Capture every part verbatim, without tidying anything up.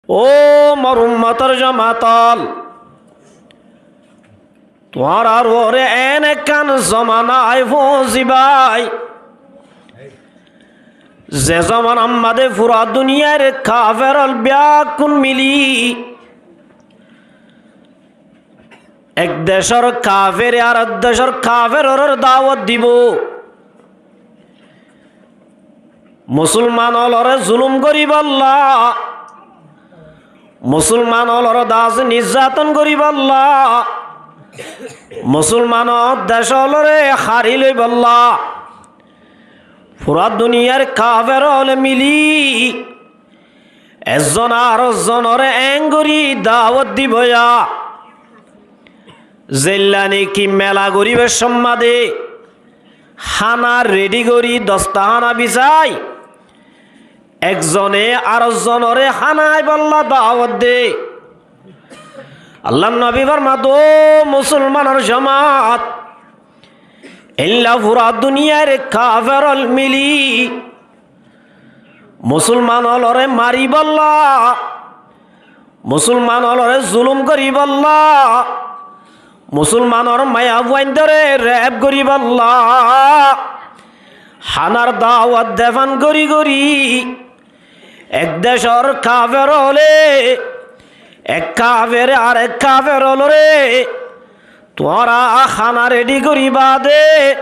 Ó mor ummotor jomaat ól, tuáñrar uore en ekkán zomana aái foóñsibái, ze zomanar máze fura duniyair kafer ól beggún mili ek decór kafere arek decór kaferoré dawot dibou. Musulman ólore zulum goríbolla, musulman ólore dase nizzaton goríbolla, musulmanor dec ólore hári loibolla, fura duniyair kafer óle mili ezzone arek zonoré en gorí dawot dibou ya. Zeilla niki mela goríbar somade hána redi gorí dostahána bisái, ekzone arek zonoré hána háibolla dawot de. Allar nobi format, ó musulmanor jomaat, eilla fura duniyair kafer ól mili musulman ólore maribolla, musulman ólore zulum goríbolla, musulmanor maiyafuaindóre rep goríbolla hánar dawot defán gorí gorí ek decór kafer óle ek kafere arek kafer ólore tuáñra hána redi goríba de,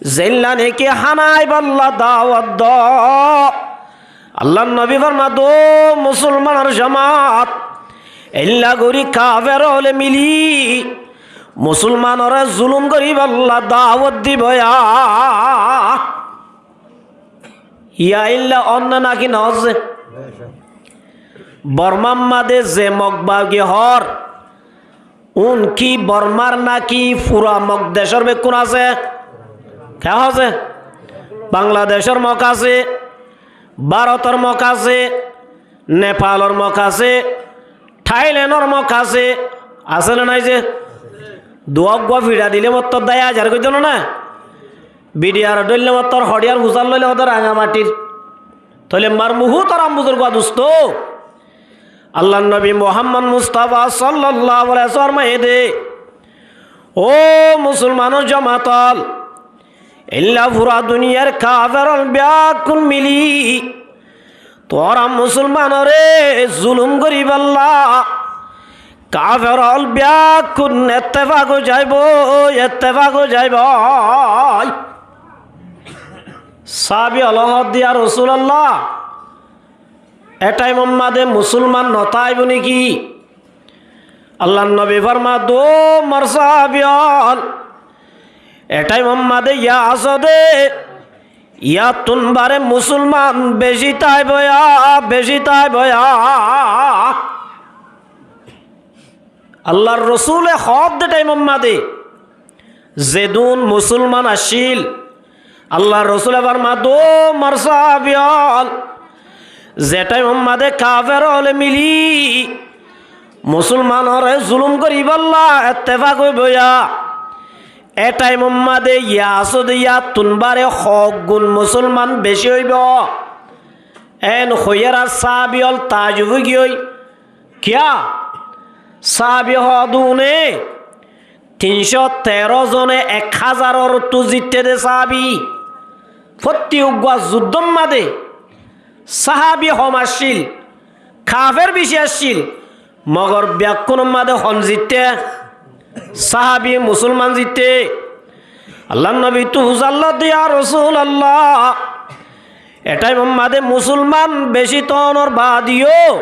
zeilla niki hána háibolla dawot do. Allar nobi format, ó musulmanor jomaat, eilla gorí kafer óle mili musulmanore zulum goríbolla dawot dibou ya. Yá eilla ónne naki noózze? Bormar máze ze Mog bagi hoór, un ki Bormar naki fura Mog decór bekkún asé? Ke asé? Bangladecór Mog asé, Bárotor Mog asé, Nepalor Mog asé, Thailenor Mog asé, asé né nái ze? Duwá uggúa fiça dile mottor dái ajar goijjé no na? Bidiyar dóille mottor hoçiyar fusár loile hoóde Rangamatir. Tóile mar muhútaram buzurgua dustó, Allar nobi Muhammod Mustafa sallallahu alaihi wasallam formaiyé de, ó musulmanor jomaat ól, eilla fura duniyair kafer ól beggún mili tuáñra musulmanoré zulum goríbolla kafer ól beggún ettefak ói zaiboi, ettefak ói zaiboi. Sáhabi ól hoódde, yá Rosulallah, e thaimor máze musulman no táibo niki? Allar nobi format, ó mor sáhabi ól, e thaimor máze yá asó de, yáttun bare musulman beci táibo ya, beci táibo ya. Allar Rosule hoódde thaimor máze zedún musulman accíl, Allar Rosule format, ó mor sáhabi ól, ze thaimor máze kafer óle mili musulmanore zulum goríbolla ettefak óibo ya, e thaimor máze yá asó de yáttun bare hoó gun musulman beci óibo. En hoiyére sáhabi ól taajub ói giyói. Kiyá? Sáhabi hoódde, tin cót teró zone ek házarorttú zitté de sáhabi. Fottí uggúa zuddór máze sáhabi hom accíl, kafer beci accíl, mogor bekkúnor máze hon zitté? Sáhabi musulman zitté. Allar nobittú fusár lodde, yá Rosulallah, e thaimor máze musulman beci tóonor baade yó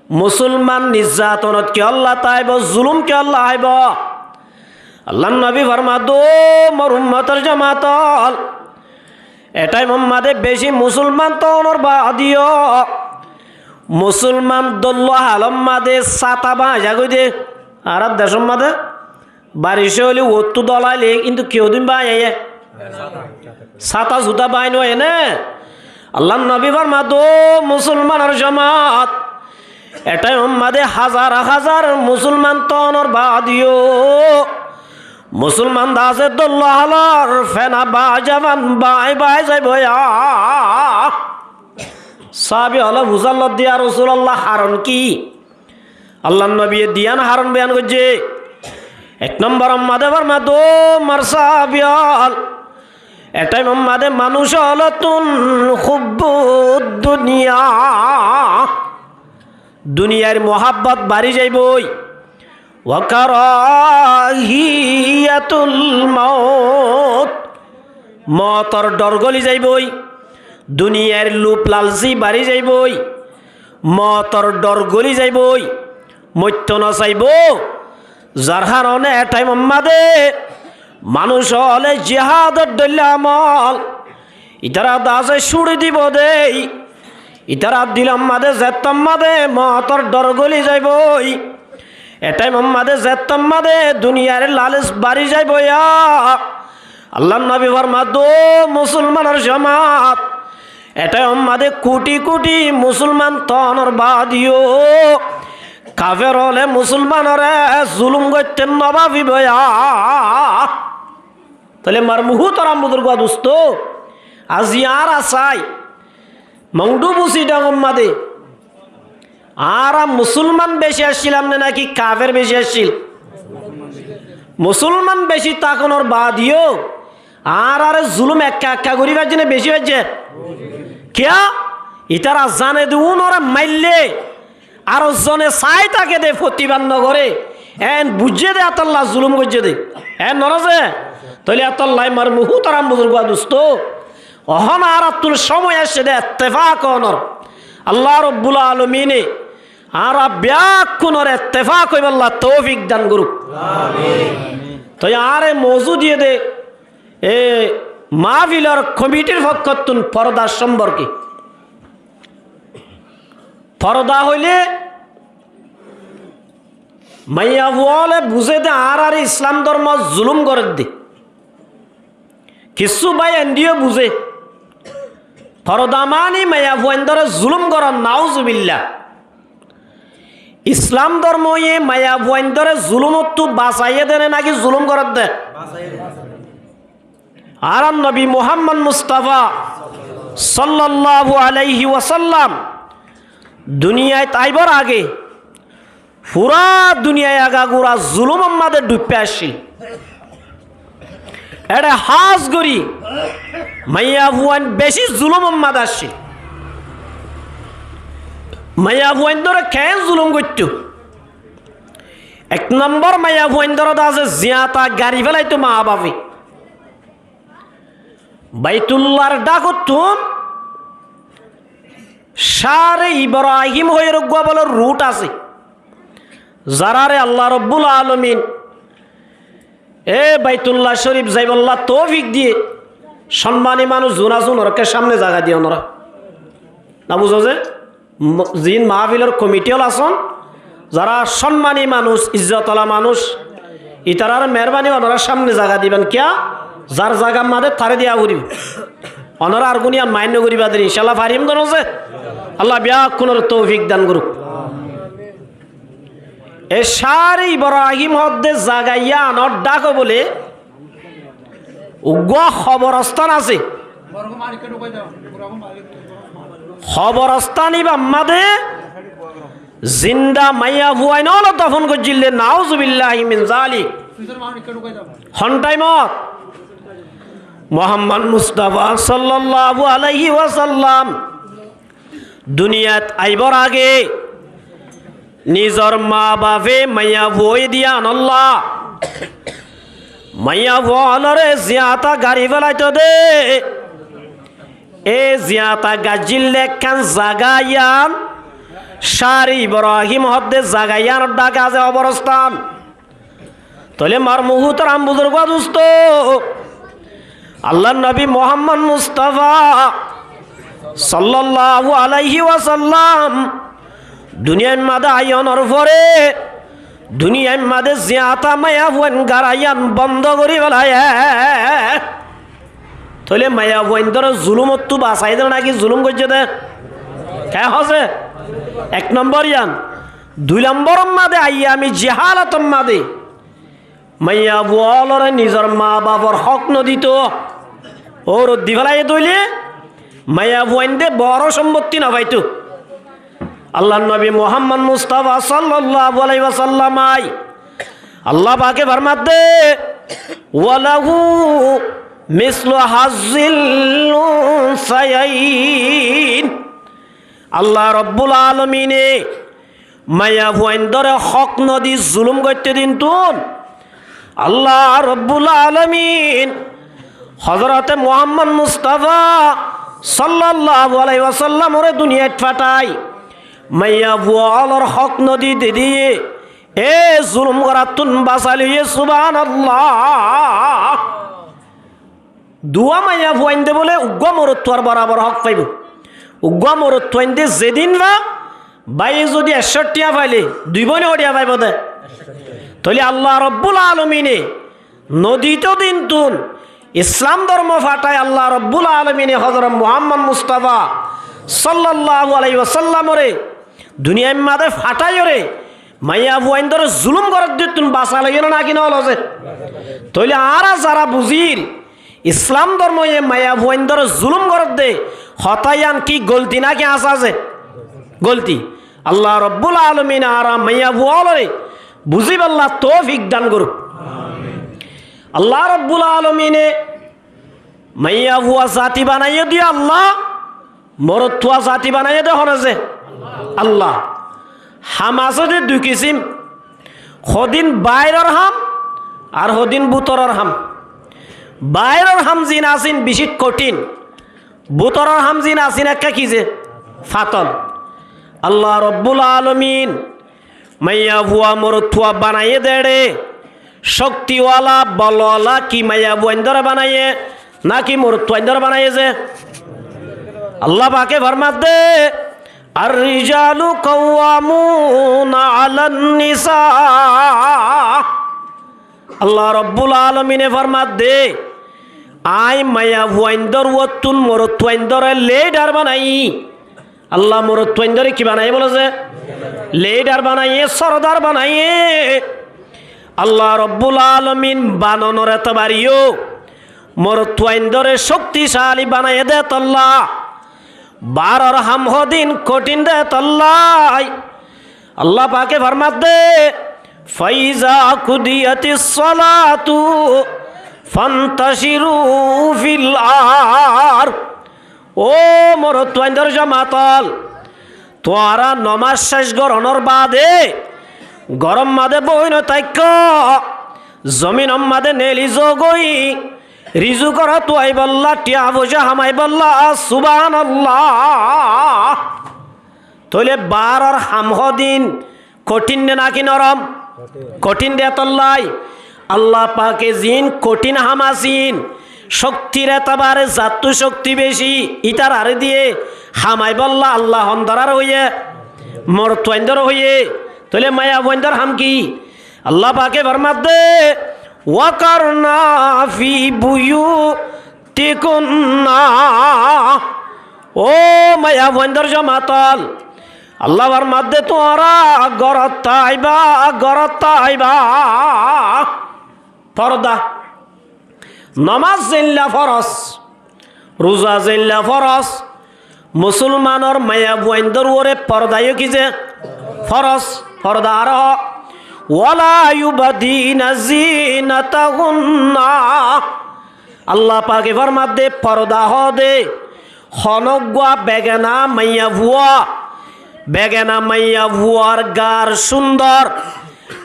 musulman nizzatonot kiyólla táibo, zulum kiyólla háibo? Allar nobi format, ó mor ummotor jomaat ól, e thaimor máze beci musulman tóonor baade yó musulman dóilla hálor máze sáta báñgi zagói de. Añárar decór máze baric óile uottú dólaile kintu kiyódin báñgi aiyé. Sáta suta báñgi no aiyé né? Allar nobi format, ó musulmanor jomaat, e thaimor máze házar házar musulman tóonor baade yó musulman dase dóilla hálor fena báñgi zaibo, báñgi báñgi zaibo ya. Sáhabi ókkole fusár lodde, "Ya Rosulallah, haron ki?" Allar nobiye diyan haron boyan goijjé. Ek nombor ot mazé formade, "Ó mor sáhabi ókkol, e thaim ot mazé manúc ókkolottún hubbud duniya, duniyair muhábbot bari zaiboi, wa karahiyatul maut, moutor dhor góli zaiboi, duniyair lub lalsi bari zaiboi, moutor dhor góli zaiboi, moitto no saibo." Zar harone e thaim ot mazé manúc ókkole jihador dhoilla amol, itará daze cúri dibo de, itará dilor mazé zettót mazé moutor dhor góli zaiboi. E thaim ot mazé zettót mazé duniyair lalsi bari zaiboi. Allar nobi formade, "Ó musulmanor jomat, e thaim ot mazé kuthi kuthi musulman tonor badiyo kafer ókkole musulmanore zulum goitté no bafiboi." Tóile mor muhútaram buzurgú dustó, aijja añára sai, Mongdu Busidong ot mazé añára musulman beci accílam né náki kafer beci accíl? Musulman beci tákonor badiyo añárare zulum ekka ekka gorí faijjé né beci faijjé? Kiyá? Itará zane de únore maille ar zone sai táke de, fotibad no goré, en buijjé de, etólla zulum goijjé de, en no buze. Tóile etólla mor muhútaram buzurgú dustó, ehón añárattún cómoi aiccé de ettefak ónor. Allah Robbul Alamine añára beggúnore ettefak óibolla toufik dan gorouk. Amin. Toi añáre mouzu diyé de, e, mahfilor komitir fokkóttun fordar somporke. Forda hoilé maiyafua ókkole buzé de añárare Islam dormo zulum gorér de. Kissú bái endiyó buzé. Forda mani maiyafuaindóre zulum goron, nauzubillah. Islam dormoye maiyafuaindóre zulumottú basaiyé de né náki zulum gorér de? Añárar nobi Muhammad Mustafa sallallahu alaihi wasallam duniyait aibór age fura duniyai agagura zulumor maze dhuippá accíl. Ére hás gorí maiyafuain beci zulumor maze accíl. Maiyafuaindóre keén zulum goittó? Ek nombor, maiyafuaindóre de asé ziyata gari félaitó mabafe. Baitullar dhákottún Cáre Ibrahim hoiyóre uggúa bóle rut asé. Zaráre Allah Robbul Alamin e Baitullah Córif zaibolla toufik diyé, cómmani manúic zuna zunor ekká cámne zaga diyé onora. Na buzó ze? Mo-, ziín mahfilor komiti ól asón, zará cómmani manúic, izzot ola manúic, itarár meérbani, onorá cámne zaga diban kiyá? Zar zagar maze taré diya foribó. Onorá ar gúniyan main no goriba de, incállah farim de no ze? Allah beggúnore toufik dan gorouk. E Cáre Ibrahim hoódde zaga yíanor dháko bóle uggúa hoborostán asé. Hoborostán íbar maze zinda maiyafuain ókkol dofon goijjíl de, nauzubillahi min zalik. Hon thaimot? Muhammad Mustafa sallallahu alaihi wasallam duniyait aibór age nizor mabafe maiyafua óiye de yíanolla maiyafua ókkolore ziyata gari félaitó de. E ziyata gaijjíl de ekkán zaga yían Cáre Ibrahim hoódde zaga yíanor dháko asé hoborostán. Tóile mor muhútaram buzurgú dustó, Allar nobi Muhammad Mustafa sallallahu alaihi wasallam duniyair maze aiyónor fore duniyair maze ziyata maiyafuain gari yían bondo gorí félaiyé. Tóile maiyafuaindóre zulumottú basaiyé de náki zulum goijjé de? Keén hoó ze? Ek nombor yían. Dui nomboror maze aiyami jehalotor maze maiyafua ókkolore nizor mabafor hók no dito. Óuroddí félaiyé de óile Maiyafuainde boro sombottí nofaitó. Allar nobi Muhammod Mustafa sallallahu alaihi wasallam ai Allah pake formadde, "Walahu mislu hazzil unsayain." Allah Robbul Alomine maiyafuaindóre hók nodi zulum goitté dintun, Allah Robbul Alomin Hozorote Muhammod Mustafa sallallahu alaihi wasallamore duniyait fathai maiyafua ólor hók nodi dediyé e zulum gorattún basai loiyé. Subhanallah. Duwa maiyafuainde bóle uggúa morotfuar borabor hók faibó. Uggúa morotfuainde zedin fa báiye zodi ekcó thiañ faile dui bóine ho thiañ faibó de? Tóile Allah Robbul Alomine nodito dintun Islam dormo fathai Allah Robbul Alomine Hozorot Muhammod Mustafa sallallahu alaihi wasallamore duniyair maze fathaiyóre maiyafuaindóre zulum goróddittún basai loiyé né náki noloze? Tóile añára zara buzír Islam dormoye maiyafuaindóre zulum goródde hotá yián ki golti náki añsá ze? Golti. Allah Robbul Alomine añára maiyafua ólore buzíballa toufik dan gorouk. Allah Robbul Alomine maiyafua zati banaiyé de Allah, morotfua zati banaiyé de hone ze? Allah. Ham asé de dui kisim, hodin bairor ham ar hodin butoror ham. Bairor ham zin asín bicí kothin, butoror ham zin asín ekká ki ze? Fatol. Allah Robbul Alomin maiyafua morotfua banaiyé de ére cóktiwala, bolwala ki maiyafuaindóre banaiyé náki morotfuaindóre banaiyé ze? Allah pake formadde, "Ar-rijalu qawwamuna alan nisa." Allah Robbul Alomine formadde, añí maiyafuaindór uottún morotfuaindóre lidhar banaiyí. Allah morotfuaindóre ki banaiyé bóle ze? Lidhar banaiyé, sordar banaiyé. Allah Robbul Alomin banonor etebare yó morotfuaindóre cókticali banaiyé de tolla. Bairor ham hodin kothin de tolla. Allah pake formadde, "Faiza kudiyatis salatu fantashiru fil ard." Ó morotfuaindór jomaat ól, tuáñra nomaz céc gorónor baade góror maze boi no táikko, zominor maze neli zogói, rizuk gorót aibólla, thiañ foicá hamaibólla. Subhanallah. Tóile bairor ham hodin kothin de náki norom? Kothin de tolla. Allah pake zin kothin ham asín, cóktir etebare zattú cókti bicí, ítarare diye hamaibólla Allah hondorare hoiyé? Morotfuaindóre hoiyé. Tóile maiyafuaindór ham ki? Allah pake formadde, "Wa qarna fi buyutikunna." Ó maiyafuaindór jomaat ól, Allah formadde, tuáñra górot táiba, górot táiba. Porda. Nomaz zeilla foros, ruza zeilla foros, musolmanor maiyafuaindór uore porda yó ki ze? Foros. Porda aró hoó, "Wala yubdina zinatahunna." Allah pake formadde, porda hoó de honóggua begana maiyafua, begana maiyafuar gar cúndor,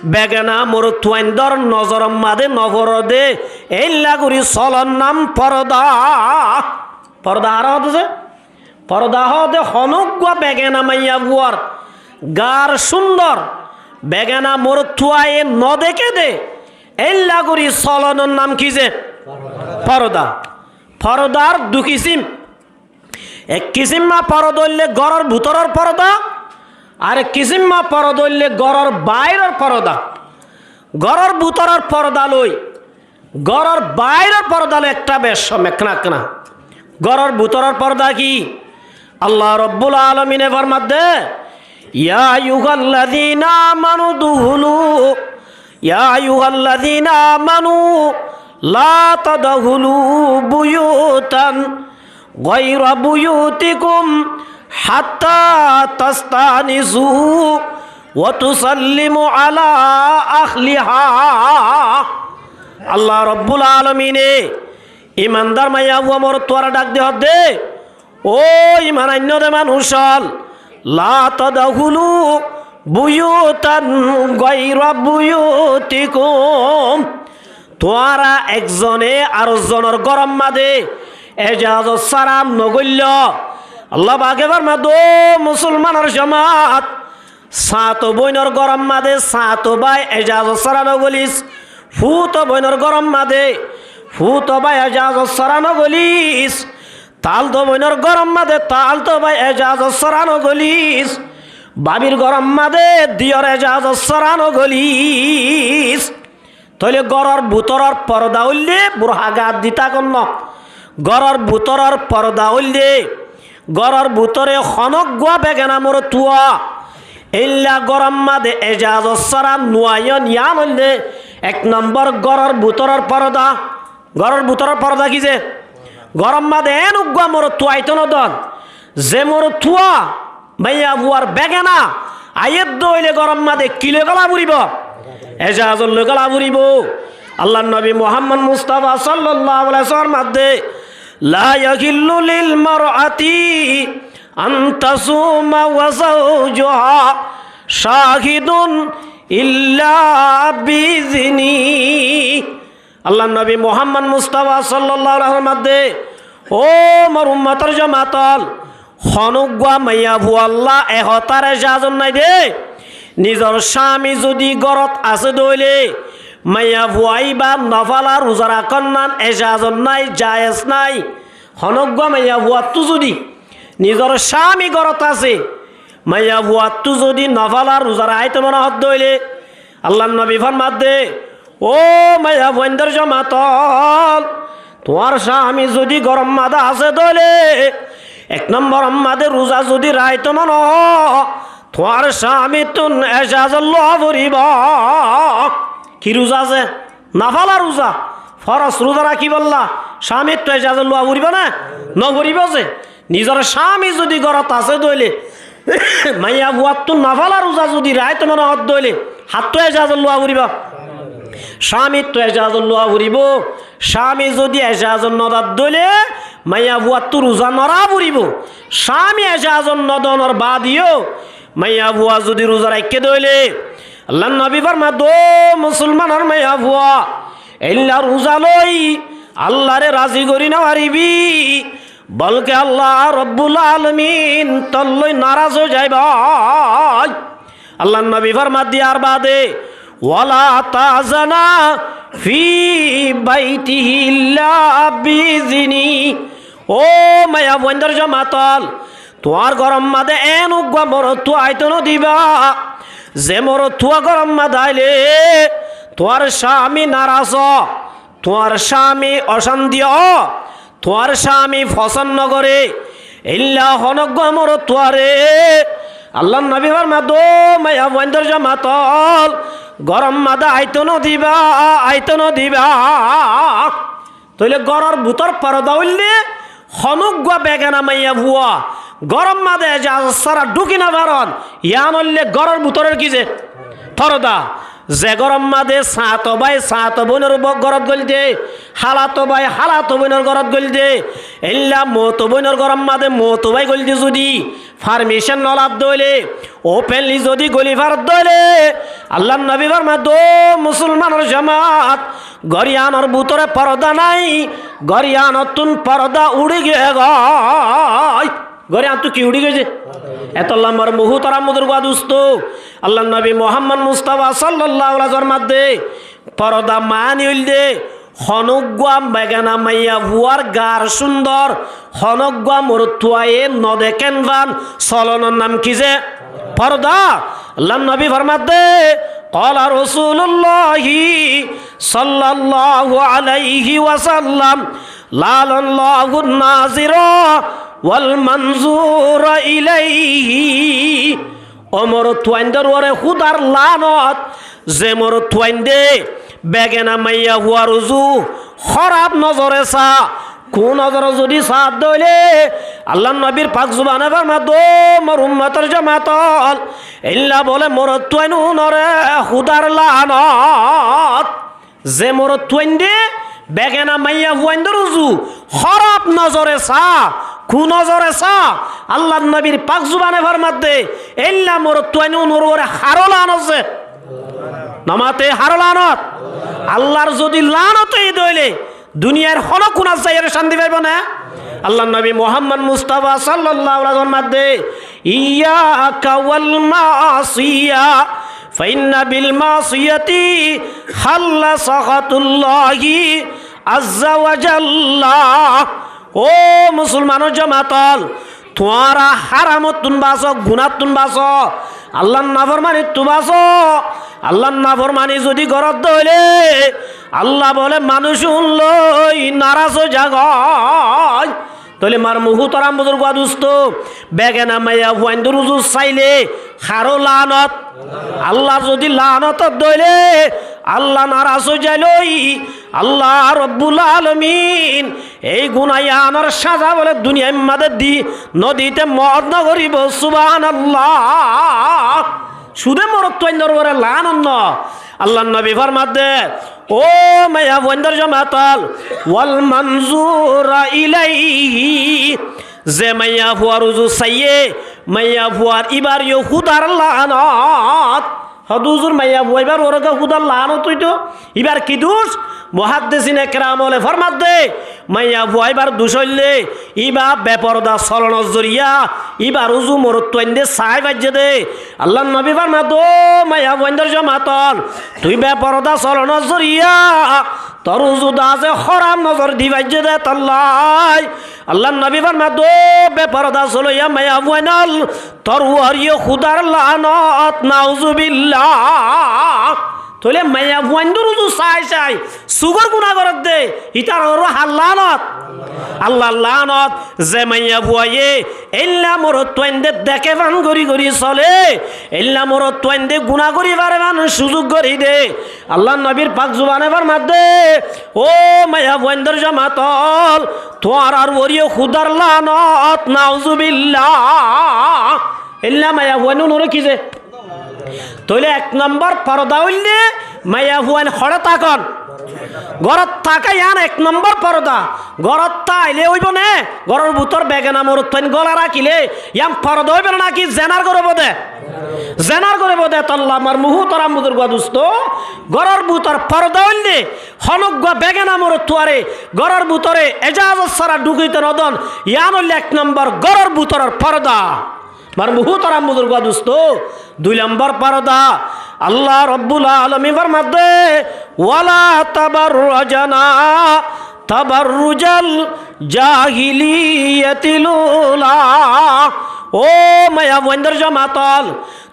begana morotfuaindór nozoror maze no fore de, éilla gorí solon nam porda. Porda aró hoó de ze? Porda hoó de honóggua begana maiyafuar gar cúndor, begana morotfuaye no deké de, éilla gorí solonor nam ki ze? Porda. Pordar dui kisim. Ek kisimma porda óilde góror bútoror porda, ar ek kisimma porda óilde góror bairor porda. Góror bútoror porda loi góror bairor porda loi ekká becom, ekká na, ekká na. Góror bútoror porda ki? Allah Robbul Alamine formadde, "Ya ayyuhallazina amanu duhulu, ya ayyuhallazina amanu la tadhulu buyutan غير بيوتكم حتى تستأنسوا وتسلموا على أهلها. Allah Rabbul Alamine imandar maiyafua morotfuare dhak di hoódde, "Ó iman ainnóde manúic ól, لا تدخلوا بيوتا غير بيوتكم." Tuáñra ekzone ar zonor góror máde ejazot sára nogóillo. Allah pake formadde, "Ó musolmanor jomaat, sáñto bóinor góror máde sáñto bái ejazot sára nogóilis, fúto bóinor góror máde fúto bái ejazot sára nogóilis, talto bóinor góror máde talto bái ejazot sára nogóilis, bábir góror máde diyor ejazot sára nogóilis." Tóile góror bútoror forda óilde burha gat di tákon no. Góror bútoror forda óilde góror bútore honóggua begana morotfua éilla góror máde ejazot sára nuaiyón, yián óilde ek nombor góror bútoror forda. Góror bútoror forda ki ze? Góror máde enuggua morotfua aitó nodon, ze morotfua maiyafuar begana aiyédde óile góror máde ki loi góla foribó? Ejazot loi góla foribó. Allar nobi Muhammod Mustafa sallallahu alaihi wasallam formadde, لا يحل للمرأة أن تصوم وزوجها شاهد إلا بإذنه. Allar nobi Muhammod Mustafa sallallahu alaihi wasallam formadde, "Ó mor ummotor jomaat ól, honóggua maiyafualla e hotar ejazot nai de, nizor cámi zodi górot asé de óile, maiyafua íba nofala ruza rakónnan ejazot nai, jaez nai." Honóggua maiyafuattú zodi nizor cámi górot asé, maiyafuattú zodi nofala ruza rakáito mone hoódde óile, Allar nobi formadde, "Ó maiyafuaindor jomaat ól, tuáñr cámi zodi góror máde asé de óile, ek nomboror máde ruza zodi rakáito mone hoó, tuáñr cámittún ejazot luwa foribó." Ki ruza asé? Nofala ruza, foros ruza rakíbolla cámittú ejazot luwa foribó né? Noforibó ze. Nizor cámi zodi górot asé de óile, maiyafuattú nofala ruza zodi rakáito mone hoódde óile, hattú ejazot luwa foribó? Cámittú ejazot luwa foribó. Cámi zodi ejazot nodadde óile, maiyafuattú ruza norá foribó. Cámi ejazot nodonor baade yó maiyafua zodi ruza raikké de óile, Allar nobi formadde, "Ó musolmanor maiyafua, éilla ruza loi Allare razi gorí nofaribí, bolke Allah Rabbul Alamin tolloi naraz ói zaibói." Allar nobi formadde ar baade, "ولا تأذن في بيته إلا بإذنه." Ó maiyafuaindor jomaat ól, tuáñr góror máde enuggua morotfua aito nodiba, ze morotfua góror máde aile tuáñr cámi naraz ó, tuáñr cámi ocánti ó, tuáñr cámi fosón nogoré, éilla honóggua morotfuare Allar nobi formadde, "Ó maiyafuaindor jomaat ól, góror máde aito nodiba, aito nodiba." Tóile góror bútor forda óilde honóggua begana maiyafua góror máde ejazot sára dhúki nofaron, yián óilde góror bútoror ki ze? Forda. Ze góror máde sáñto bái sáñto bóinor górot goilde, hálato bái hálato bóinor górot goilde, éilla moto bóinor góror máde moto bái goilde zodi, farmicón noladde óile, ópenli zodi goli fardde óile, Allar nobi formadde, "Ó musolmanor jomaat, gór yiánor bútore forda nái, gór yiánottún forda uçí giyé gói." Gór yiánottu ki uçí giyé? Etolla mor muhútaram buzurgó dustó, Allar nobi Muhammod Mustafa sallallahu alaihi wasallam formadde, forda maáni óilde honóggua begana maiyafuar gar cúndor, honóggua morotfuaye nodekén fán solonor nam ki ze? Forda. Allar nobi formadde, قال رسول الله صلى الله عليه وسلم: لعن الله الناظر والمنظور إليه. Ó morotfuaindor uore húdar laanot, ze morotfuainde begana maiyafuar uzu hóraf nozore sa, Kú nozore zodi saá de óile, Allar nobir pak zubane formadde, ó mor ummotor jomaat ól, eilla bóle morotfuain unore húdar laánot. Ze morotfuainde begena maiyafuaindor uzu hóraf nozore saá, kú nozore saá, Allar nobir pak zubane formadde, eilla morotfuain unor uore haró laánot ze. Nomate haró laánot. Allar zodi laánot óiye de óile, duniyair hono kunat zaiyóre cánti faibó né? Allar nobi Muhammod Mustafa sallallahu alaihi wasallam formadde, إياك والمعصية، فإن بالمعصية حل سخط الله عز وجل. Ó musolmanor jomaat ól, tuáñra háramottún basó, gunáttún basó, Allar naformanittú basó. Allar naformani zodi goró de óile, Allah bóle manúic ún loi naraz ói zagói. Tóile mor muhútaram buzurgú dustó, begena maiyafuaindor uzu saile haró laánot. Allar zodi laánot de óile, Allah naraz ói zailoi, Allah Robbul Alamin ei guná yíanor sáza bóle duniyair mazé di, nodite moot nogoríbou, subhánallah. Cúde morotfuaindor uore laánot no. Allar nobi formadde, ó maiyafuaindor jomaat ól, والمنظور إليه. Ze maiyafuar uzu saiye, maiyafuar íbar yó húdar laánot. Hóde huzur, maiyafua íbar uore húdar laánot óito? Íbar ki duc? Muhaddisine keram ókkole formadde, maiyafua íbar duc óilde, íba beforda solonor zoriya, íbar uzu morotfuainde saái faijje de. Allar nobi formadde, ó maiyafuaindor jomaat ól, tui beforda solonor zoriya, tor uzu daze hóraf nozor di faijje de tollá. Allar nobi formadde, ó beforda soloiya maiyafuain ól, tor uore yó húdar laánot, nauzubillah. Tóile maiyafuaindor uzu saái saái sugór guná gorédde, ítar uore har laánot? Allar laánot. Ze maiyafuaye eilla morotfuainde deké fán gorí gorí sole, eilla morotfuainde guná gorí fare fán suzuk gorí de, Allar nobir pak zubane formadde, ó maiyafuaindor jomaat ól, tuáñrar uore yó húdar laánot, nauzubillah. Eilla maiyafuain unore ki ze? Tóile ek nombor forda óilde maiyafuain hoçé tákon. Górot táka yían ek nombor forda. Górot táile óibo né? Góror bútore begena morotfuain gólai rakíle yían forda óibo né náki zenar gór óibo de? Zenar gór óibo de tollá. Mor muhútaram buzurgú dustó, góror bútor forda óilde honóggua begena morotfuare góror bútore ejazot sára dhukito nodon. Yían óilde ek nombor góror bútoror forda. Mor muhútaram buzurgú dustó, dui nombor forda, Allah Robbul Alamin formadde, ولا تبرجن تبرج الجاهلية الأولى. Ó maiyafuaindor jomaat ól,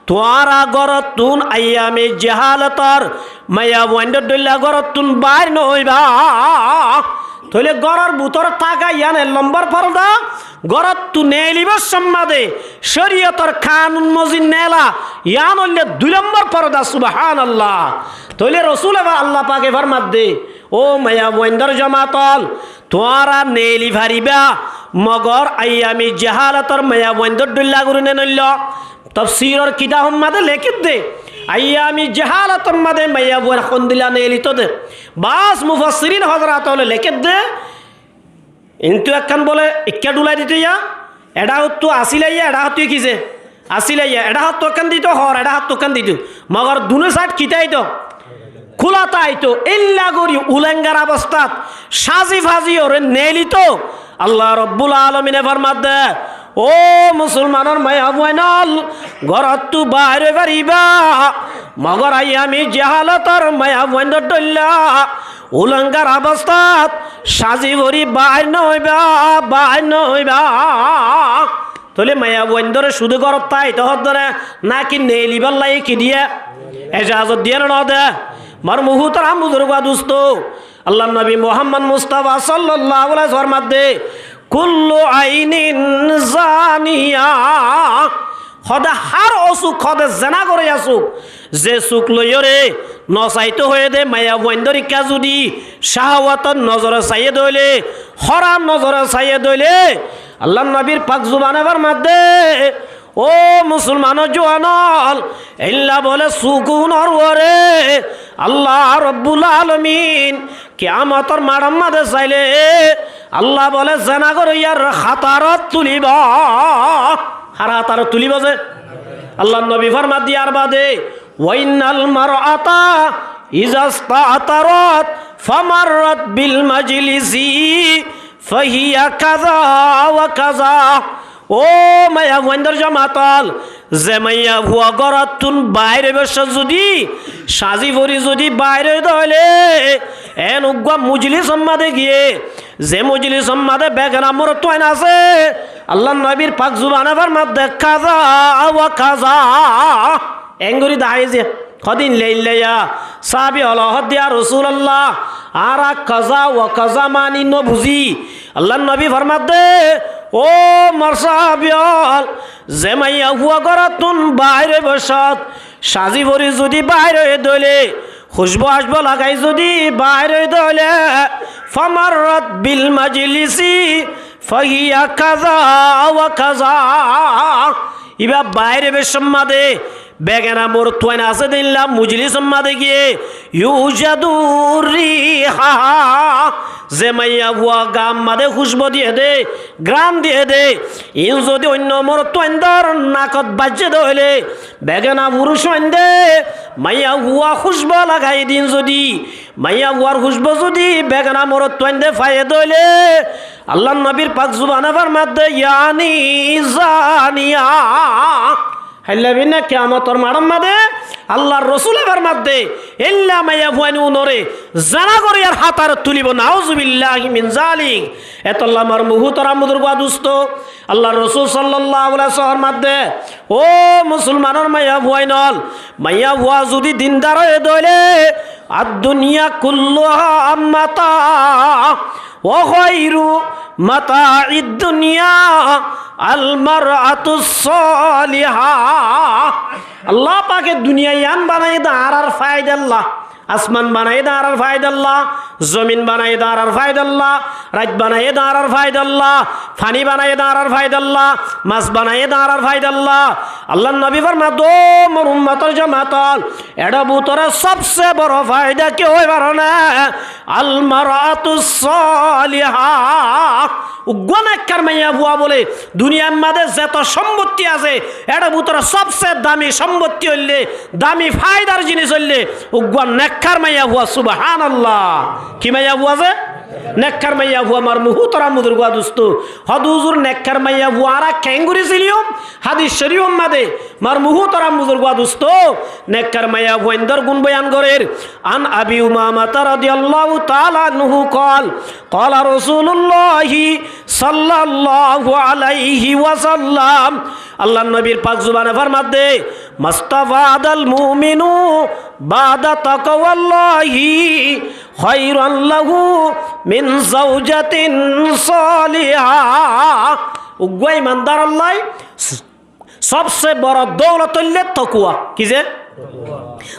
tuáñra górottún aiyami jehalotor maiyafuaindor dóilla górottún baáir noóiba. Tóile góror bútore táka yían ek nombor forda, górottú neelibár somade córiyotor kanun mozin neela, yían óilde dui nombor forda, subhánallah. Tóile rosule ba Allah pake formadde, ó maiyafuaindor jomaat ól, tuáñra neeli faribá, mogor aiyami jehalotor maiyafuaindor dóilla gorí neelillo. Tofsiror kitab ot mazé lekédde, aiyami jehalotor mazé maiyafuar hondilla neelito de. Bas mufassirin hozrot ókkole lekédde, intu ekkán bóle ikká dhulai dito yá, eçé hottú asíl aiyá, eçé hottú ki ze asíl aiyá, eçé hottú ekkán dito, hoór eçé hottú ekkán dito. Mogor dunú said ki táito? Kúla táito, éilla gorí ulengar obostát cázi-fázi óre neelito. Allah Robbul Alamine formadde, ó musolmanor maiyafuain ól, górottú baáir ói faribá, mogor aiyami jehalotor maiyafuaindor dóilla ulengar obostát cázi gorí baáir noóiba, baáir noóiba. Tóile maiyafuaindóre cúde górot táito hoódde né, náki neelibálla ki diyé? Ejazot diyé né noó de? Mor muhútaram buzurgú dustó, Allar nobi Muhammod Mustafa sallallahu alaihi wasallam formadde, كل عين زانية. Hóde hár ó suk, hóde zená goróiya suk, ze suk loiyóre nosaitó hoiyé dé maiyafuaindór ikká zudi cáhawator nozore saiyé dé óile, hóram nozore saiyé dé óile, Allar nobir pak zubane formadde, ó musolmanór juwan ól, éilla bóle suk unór uore Allah robbul alomin kiyamotor maçór máze sailé Allah bóle zená goróiyar hátarot tulibó. Hár hátarot tulibó ze? Allar nobi formadde yar bade, "Wa innal mar'ata iza sta'tarat famarrat bil majlisi fahiya kaza wa kaza." Ó maiyafuaindór jomaat ól, ze maiyafua górottún baáir óibar cót zudi sazi fori zudi baáir ói dé óile, en uggúa mojlisor máze giyé, ze mojlisor máze begana morotfuain asé, Allar nobir pak zubane formadde kaza wa kaza. Engorí daháiye ze, hodin leillaiya sábi ól hoódde, "Ya Rosulallah, añára kaza wa kaza mani nobuzí." Allar nobi formadde, ó mor sábi ól, ze maiyafua górottún baáir óibar cót sazi fori zudi baáir ói dé óile, kúcbu acbu lagai zudi baáir ói dé óile, famarrat bil majlisi fahiya kaza wa kaza. Ibá baáir óibar cót máze begana morotfuain asé dé éilla mojlisor máze giyé, yujadu rihaha, ze maiyafua gaar máze kúcbu diyé dé, gíran diyé dé, iín zudi oinno morotfuaindór nakot baijjé dé óile, begana furucfuainde maiyafua kúcbu lagai din zudi, maiyafuar kúcbu zudi begana morotfuainde faiyé dé óile, Allar nobir pak zubane formadde, "Yani zaniya." Héilla bínna kiyamotor maçór máze Allar Rosule formadde, éilla maiyafuain unóre zená goróiyar hátarot tulibó. Nauzubillahi min zalik. Etolla mor muhútaram buzurgua dustó, Allar Rosul sallallahu alaihi wasallam formadde, ó musolmanór maiyafuain ól, maiyafua zudi dindar ói dé óile, ad-dunya kulluha mata, wa khairu mata'id dunya al mar'atus saliha. Allah pake duniya yián banaiyé dé añárar faidalla. Asman banaiyé dé añárar faidalla, zomin banaiyé dé añárar faidalla, rait banaiyé dé añárar faidalla, faní banaiyé dé añárar faidalla, mas banaiyé dé añárar faidalla. Allar nobi formadde, ó mor ummotor jomaat ól, eçé bútore sobse boro faida ki ói fare né? Al mar'atus saliha. Uggúa nekkar maiyafua bóle duniyar máze zeto sombottí asé, eçé bútore sobse dami sombottí óilde, dami faidar jinis óilde uggúa nekkar maiyafua. Subhanallah. Ki maiyafua ze? Nekkar maiyafua. Mor muhútaram buzurgua dustó, hóde huzur nekkar maiyafua añára keéngorí siliyum? Hádis corifor máze mor muhútaram buzurgua dustó, nekkar maiyafuaindór gún boyan gorér. An Abi Umamata radiyallahu ta'ala anhu qal, qala Rasulullahi sallallahu alaihi wasallam, Allar nobir pak zubane formadde, mastafadal mu'minu ba'da taqwallahi khairan lahu min zawjatin saliha. Uggúa imandarolla sobse boro doulot óilde tokua. Ki ze?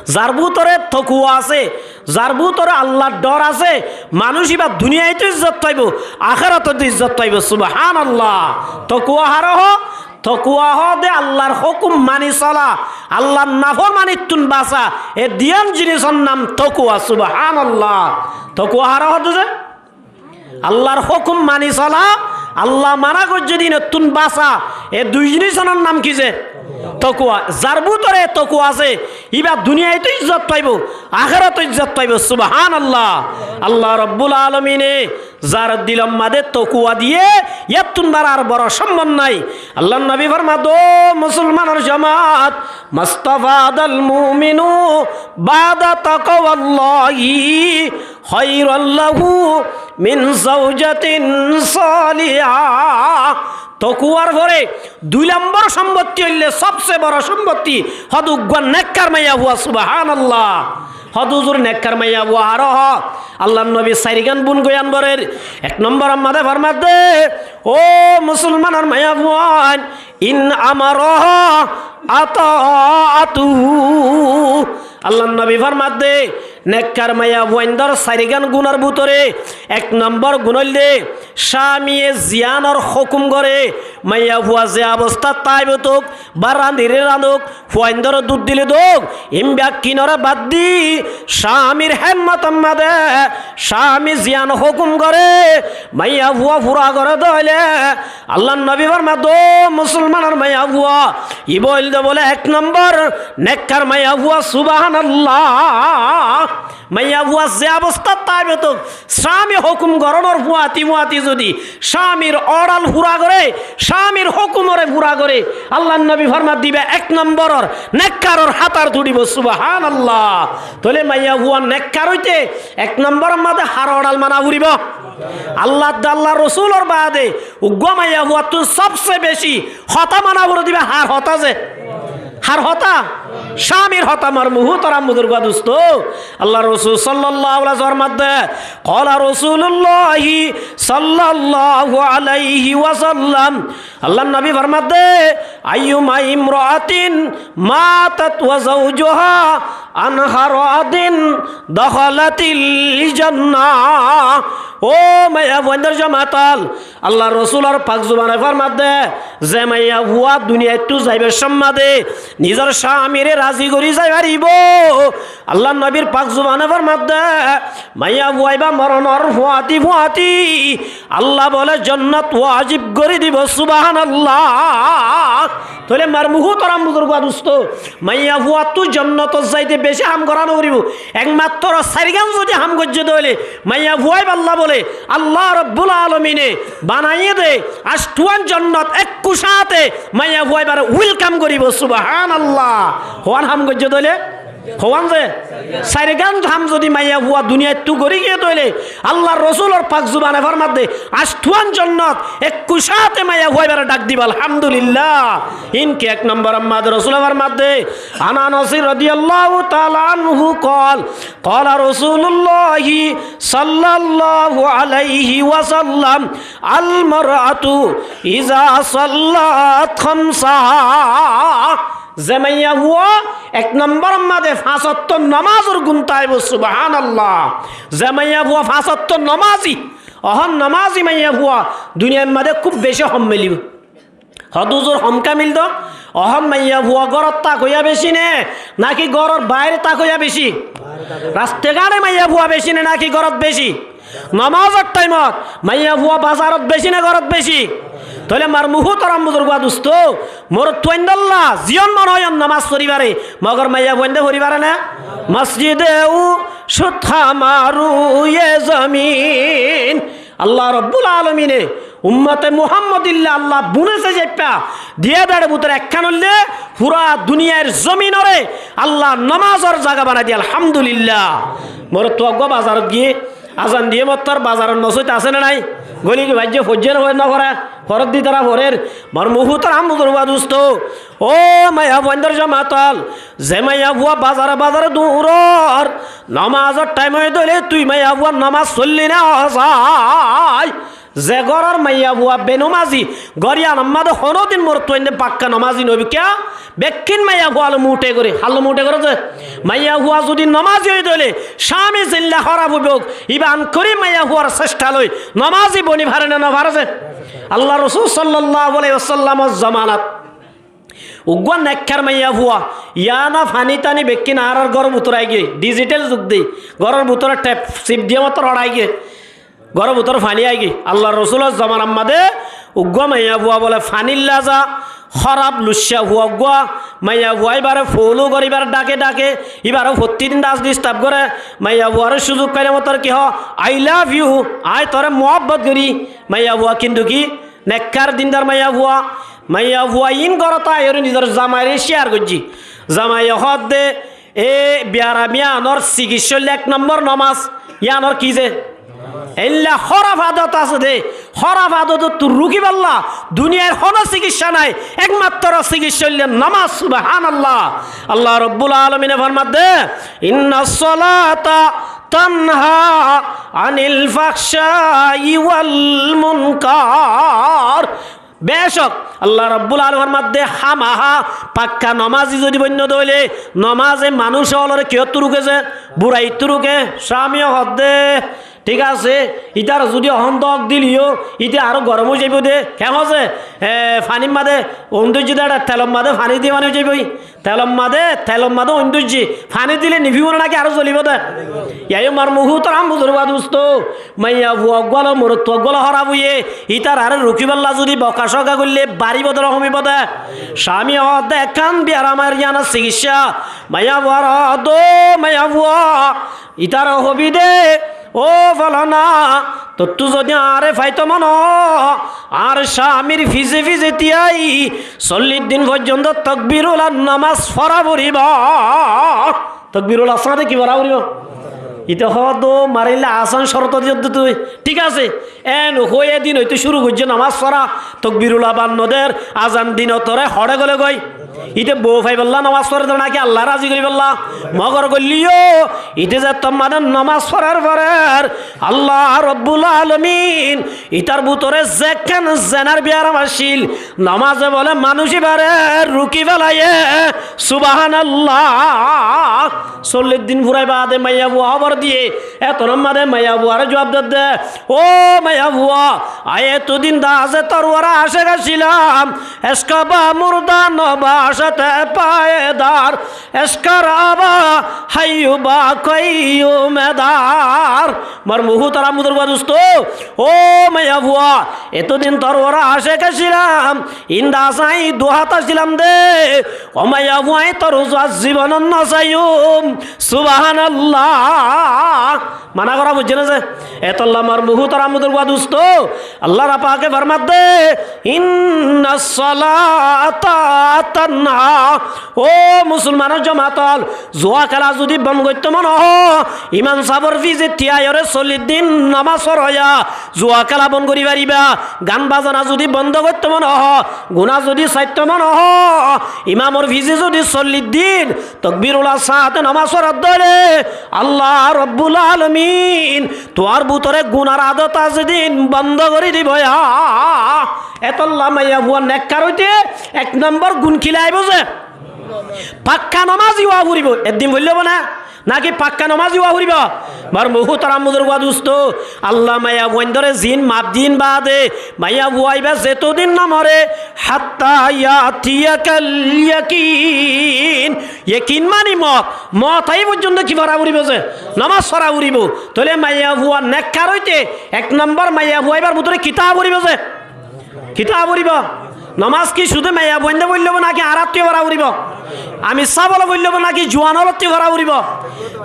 Zar bútore tokua asé, zar bútore Allar dhor asé, manúic ibá duniyait ó izzot faibó, akératot ó izzot faibó. Subhanallah. Tokua haré hoó? Tokua hoó dé Allar hókum mani sola, Allar naformanittún basa. E duiyán jinisor nam tokua. Subhanallah. Tokua haré hoó dé ze? Allar hókum mani sola, Allah mana goijjé dé inottún basa. E dui jinisonor nam ki ze? Tokua. Zar bútore tokua asé, ibá duniyait ó izzot faibó, akératot ó izzot faibó. Subhanallah. Allah robbul alomine zar dilor máze tokua diyé, yáttún bára ar boro sombot nái. Allar nobi formadde, ó musolmanor jomaat, mastafadal mu'minu ba'da taqwallahi khairan lahu min zawjatin saliha. Tokuar fore dui lombor sombottí óilde, sobse boro sombottí, hóde uggúa nekkar maiyafua. Subhanallah. Hoó de huzur, nekkar maiyafua haró hoó? Allar nobi sairgán bun goiyan borer. Ek nombor ammáde formadde, ó musolmanor maiyafuain, in amaroha ata'atuhu. Allar nobi formadde, nekkar maiyafuaindor sairgán gunor bútore ek nombor gun óilde, cámiye ziyánor hókum gore, maiyafua ze abostát táibo tóuk, ba rañdire rañdók, fuaindóre dud dile dóuk, imbakkinóre bad di, cámir hédmotor máze, cámi ziyán hókum gore, maiyafua fura gore dóile, Allar nobi formadde, ó musolmanor maiyafua, ibá óilde bóle ek nombor nekkar maiyafua, subhánallah. Maiyafua ze abostát táibo tóuk, cámi hókum gorónor fuañti fuañti zodi cámir óral fura gore, cámir hókumore fura gore, Allar nobi formadde ibá ek nomboror nekkaror hátát uçíbo, subhánallah. Tóile maiyafua nekkar óite ek nomboror máze har óral mana foribó? Allah ar Allar rosulor baade uggúa maiyafuattú sobse beci hotá mana foribó ibá har hotá ze? Har hotá? Cámir hotá. Mor muhútaram buzurgú dustó, Allar rosul sallallahu alaihi wasallam formadde, qala rasululláhi sallallahu alaihi wasallam, Allar nobi formadde, ayyuma imraatin matat wa zawjuha an haradin dakhalatil jannah. Ó maiyafuaindor jomaat ól, Allar rosulor pak zubane formadde, ze maiyafua duniyaittú zaibar somot de nizor cámire razi gorí zai faribó, Allar nobir pak zubane formadde, maiyafua ibá moronor fuañti fuañti Allah bóle jonnot wajib gorí dibo, subhánallah. Tóile mor muhútaram buzurgú dustó, maiyafuattú jonnotot zaite beci ham gorá no foribó. Ekmattro sairgán zodi ham goijjé dóile, maiyafua ibálla bóle Allah robbul alamine banaiyé de acthúan jonnot ekku cáñte maiyafua ibáre welkam goríbo, subhánallah. Hoán ham goijjé dóile? Hoán ze? Sairgán ham zodi maiyafua duniyaittú gorí giyé dóile, Allar rosulor pak zubane formadde, acthúan jonnot ekku cáñte maiyafua ibáre dhak dibo, alhamdulillah. Iín ki ek nombor ammáde rosule formadde. An Anasin radiyallahu taala anhu qal, qala rasululláhi sallallahu alaihi wasallam, al mar'atu iza sallat khamsaha. Ze maiyafua ek nombor ammáde fañs ottó nomazor gun táibo, subhánallah. Ze maiyafua fañs ottó nomazi, ehón nomazi maiyafua duniyair máze kúb beci hom milibo. Hoó de huzur, hom ká mil de? Ehón maiyafua górot tákoiya beci né, náki góror baáire tákoiya beci? Rastagáçe maiyafua beci né, náki górot beci? Nomazor thaimot maiyafua bazarot beci né górot beci? Tóile mor muhútaram buzurgú dustó, morotfuaindólla ziyón mone hoó yón nomaz fori fare, mogor maiyafuainde fori fare né? Masjide u cud hamar ruye zamin. Allah robbul alamine ummote Muhammadilla Allah bunese zaippá diyé de, ar bútore ekkán óilde fura duniyair zominoré Allah nomazor zaga banai diye, alhamdulillah. Morotfua uggúa bazarot giyé, azan diyé mottor, bazarot mosóit asé né nái? Góli ki baijjé, foijjé né no fore? Foredde tará forer. Mor muhútaram buzurgú dustó, ó maiyafuaindor jomaat ól, ze maiyafua bazare bazare duñror, nomazor thaim óiye dóile tui maiyafua nomaz foillí né asái? Ze góror maiyafua benomazi, góryanor máze honódin morotfuainde fakka nomazi no óibo. Kiyá? Bekkín maiyafua loi muté goré. Hár loi muté goré ze? Maiyafua zodi nomazi óiye dóile cámi zeilla hóraf óibou, ibá ankori maiyafuar céctha loi nomazi boni fare né no fare ze? Allar rosul sallallahu alaihi wasallamor zomanat uggúa nekkar maiyafua, yián faní taní bekkín añárar góror bútore aigiyói, dijital zug de, góror bútore thep sip diyé mottor órai giyé, góror bútore faní aigiyói. Allar rosulor zomanar máze uggúa maiyafua bóle fanílla za, hóraf luccafua uggúa maiyafua, ibáre foólu goré, ibáre dháke dháke, ibáre fottí din das disturb goré, maiyafuare cúzuk faile mottor ki hoó, "I love you", aññí toré muhábbot gorí. Maiyafua kintu ki nekkar dindar maiyafua, maiyafua iín górot aiyóre nizor zamaire share goijjé. Zamaiye hoódde, e biyaram yíanor sikissá óilde ek nombor nomaz. Yíanor ki ze? Eilla hóraf adot asé de, Hóraf adotottú rukibálla duniyair honó sikissá nái, ekmattro sikissá óilde nomás. Subhánallah. Allah Robbul Alamine formadde, إن الصلاة تنهى عن الفحشاء والمنكر. Becók, Allah Robbul Alamine formadde, hámaha pakka nomázi zodi boinno de óile, nomáze manúic ólore kiyóttu ruke ze? Buraittú ruke. Cámiye hoódde, thík asé, ítara zodi ehón dók dileyó, íte aró gorom ói zaibou de. Keén hoó ze? E, fanír mazé oin dóijje de, éçe telor mazé faní diye faní ói zaibou. Telor mazé, telor mazé oin dóijje. Faní dile nifúibo né náki aró zolibó de? Yían ó mor muhútaram buzurgú dustó, maiyafua uggúa loi morotfua uggúa loi hóraf óiye, ítarare rukibálla zodi boka-coka goille baribó de né homibó de? Cámiye hoódde ekkán biyaramor yíanor sikissá. Maiyafuare hoódde, ó maiyafua, ítare hobi de, ó folana, tottú zodi añáre faito mone hoó, añár cámir fise fise tíai sollic din foijjonto tokbirullar nomas fora foribó. Tokbirullar sáñte ki fora foribó? Íte hoódde, ó, marilé asán córot diyódde tui. Thík asé. Eén hoói e din óite cúru goijjé nomas fora, tokbirullar baándo der, azan dino tore hoçé gole goi. Íte bou faibolla nomas forer de náki Allah razi goríbolla? Mogor goilleyó, íte zettót mazé nomas forer forer, Allah Robbul Alamin ítar bútore zekkán zenar biyaram accíl, nomáze bóle manúic íbare ruki félaiye. Subhánallah. Sollic din furai baade maiyafua hóbor diye, etór mazé maiyafuare juab dedde, ó maiyafua, añí etódin de asé tor uore acek accílam, eskaba murda nobacete payedar, eskar aba hayyu ba koiyume dar. Mor muhútaram buzurgú dustó, ó maiyafua, etódin tor uore acek accílam, in de asé añí duhat accílam de, ó maiyafua, añí tor uzu ar zibonot nosaiyum. Subhánallah. Mana gorá foijjé né ze? Etolla mor muhútaram buzurgú dustó, Allah pake formadde, إن الصلاة تنهى. Ó musolmanor jomaat ól, zua kéla zodi bon goitto mone hoó, imam sábor fise tíaiyóre sollic din nomas foroiya, zua kéla bon gorí faribá. Gan bazana zodi bondo goitto mone hoó, guná zodi saitto mone hoó, imamor fise zodi sollic din tokbirullar sáñte nomas forat de óile, Allah Robbul Alamin tuáñr bútore gunar adot asé din bondo gorí dibo. Yá, etolla maiyafua nekkar óite ek nombor gun ki laibo ze? Pakka nomázi ówa foribó. Eddin foillé óibo né? Náki pakka nomázi ówa foribó? Mor muhútaram buzurgú dustó, Allah maiyafuaindóre zin maf din baade maiyafua íba zetódin no more, حتى يأتيك اليقين. Yekin mani moot. Moot aiyé foijjonto ki fora foribó ze? Nomas fora foribó. Tóile maiyafua nekkar óite ek nombor maiyafua íbar bútore kitá foribó ze? Kitá foribó? Nomas ki cúde maiyafuainde foillé óibo náki añárattú fora foribó? Amir sáb óle foillé óibo náki juan ólottú fora foribó?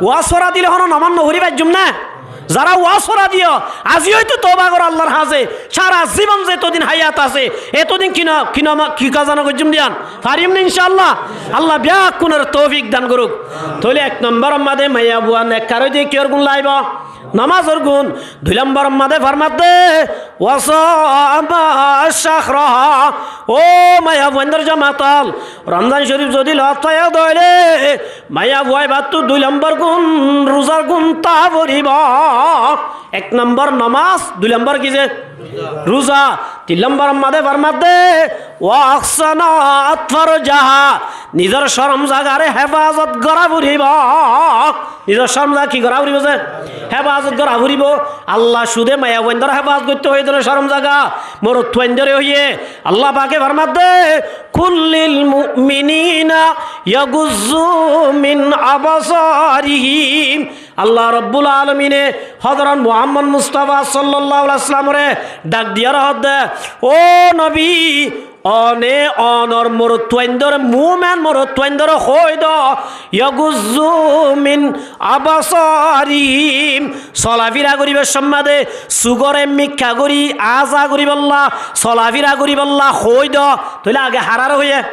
Uas fora dile honó nomas no fori faijjum né? Zará uas fora diyo, azi óite touba goró Allar hañsé, sára zibon zetódin hayat asé, etódin ki no, ki no, ki kaza no goijjum de yían? Farim né incá Allah? Allah bekkúnore toufik dan gorouk. Tóile ek nombor mazé maiyafua nekkar óite kiyór gun laibo? Nomásor gun. Dui lombor mazé formadde, وصام شهرها. Ó maiyafuaindór jomaat ól, Romzan Corif zodi lot faiyó de óile, maiyafua íbattú dui lombor gun, ruzar gun táa foribó. Ek nombor nomás, dui lombor ki ze? Ruza. Tin lombor mazé formadde, وأحصنت فرجها. Nizor corom zagare hefazot gorá foribó. Nizor corom zaga ki gorá foribó ze? Hefazot gorá foribó. Allah cúde maiyafuaindóre hefazot goitto hoiyé de né corom zaga? Morotfuaindóre hoiyé. Allah pake formadde, قل للمؤمنين يغضوا من أبصارهم. Allah Robbul Alamine Hozorot Muhammod Mustafa sallallahu alaihi wasallamore dhak diyóre hoódde, ó nobi, one onor morotfuaindóre, mumen morotfuaindóre hoóido, يغضوا من أبصارهم. Solafira goríbar somot de sugore mikká gorí aza goríbolla, solafira goríbolla hoóido. Tóile age harare hoiyé?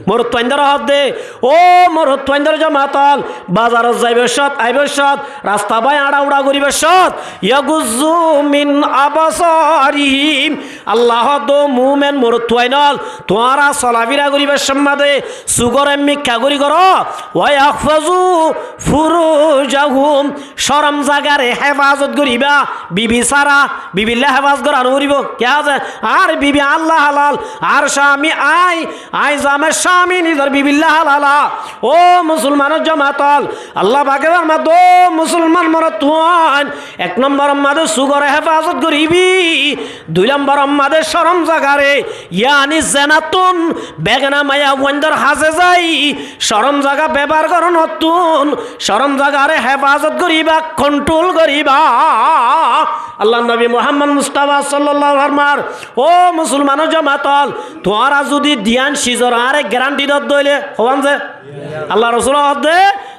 Morotfuaindóre hoódde, "Ó morotfuaindór jomaat ól, bazarot zaibór cót, aibór cót, rasta bái añça-uñça goríbor cót, yaguddu min absarihim." Allah hoódde, "Ó muúmen morotfuain ól, tuáñra solafira goríbor cómot de sugóre mikká gorí goró, wa yahfazu furujahum, córom zagaré hefazot goríba, bibi sára, bibillá hefazot gorá noforibó." Kiyá hoó ze? Añár bibi añálla halal, añár cámi aññí, aññí zama cámi nizor bibillá halal. Ó musolmanór jomaat ól, Allah pake formadde, ó musolman morotfuain, ek nombor ot mazé sugóre hefazot goríbi, dui nombor ot mazé córom zagaré, yáni zenattún, begana maiyafuaindór hañsé zai, córom zaga bebohár gorónottún, córom zagaré hefazot goríba, konthról goríba. Allar nobi Muhammod Mustafa sallallahu alaihi wasallam formar, "Ó musolmanór jomaat ól, tuáñra zudi diyan sizor añáre garanti dódde óile," hoówan ze? Allar Rosule hoódde,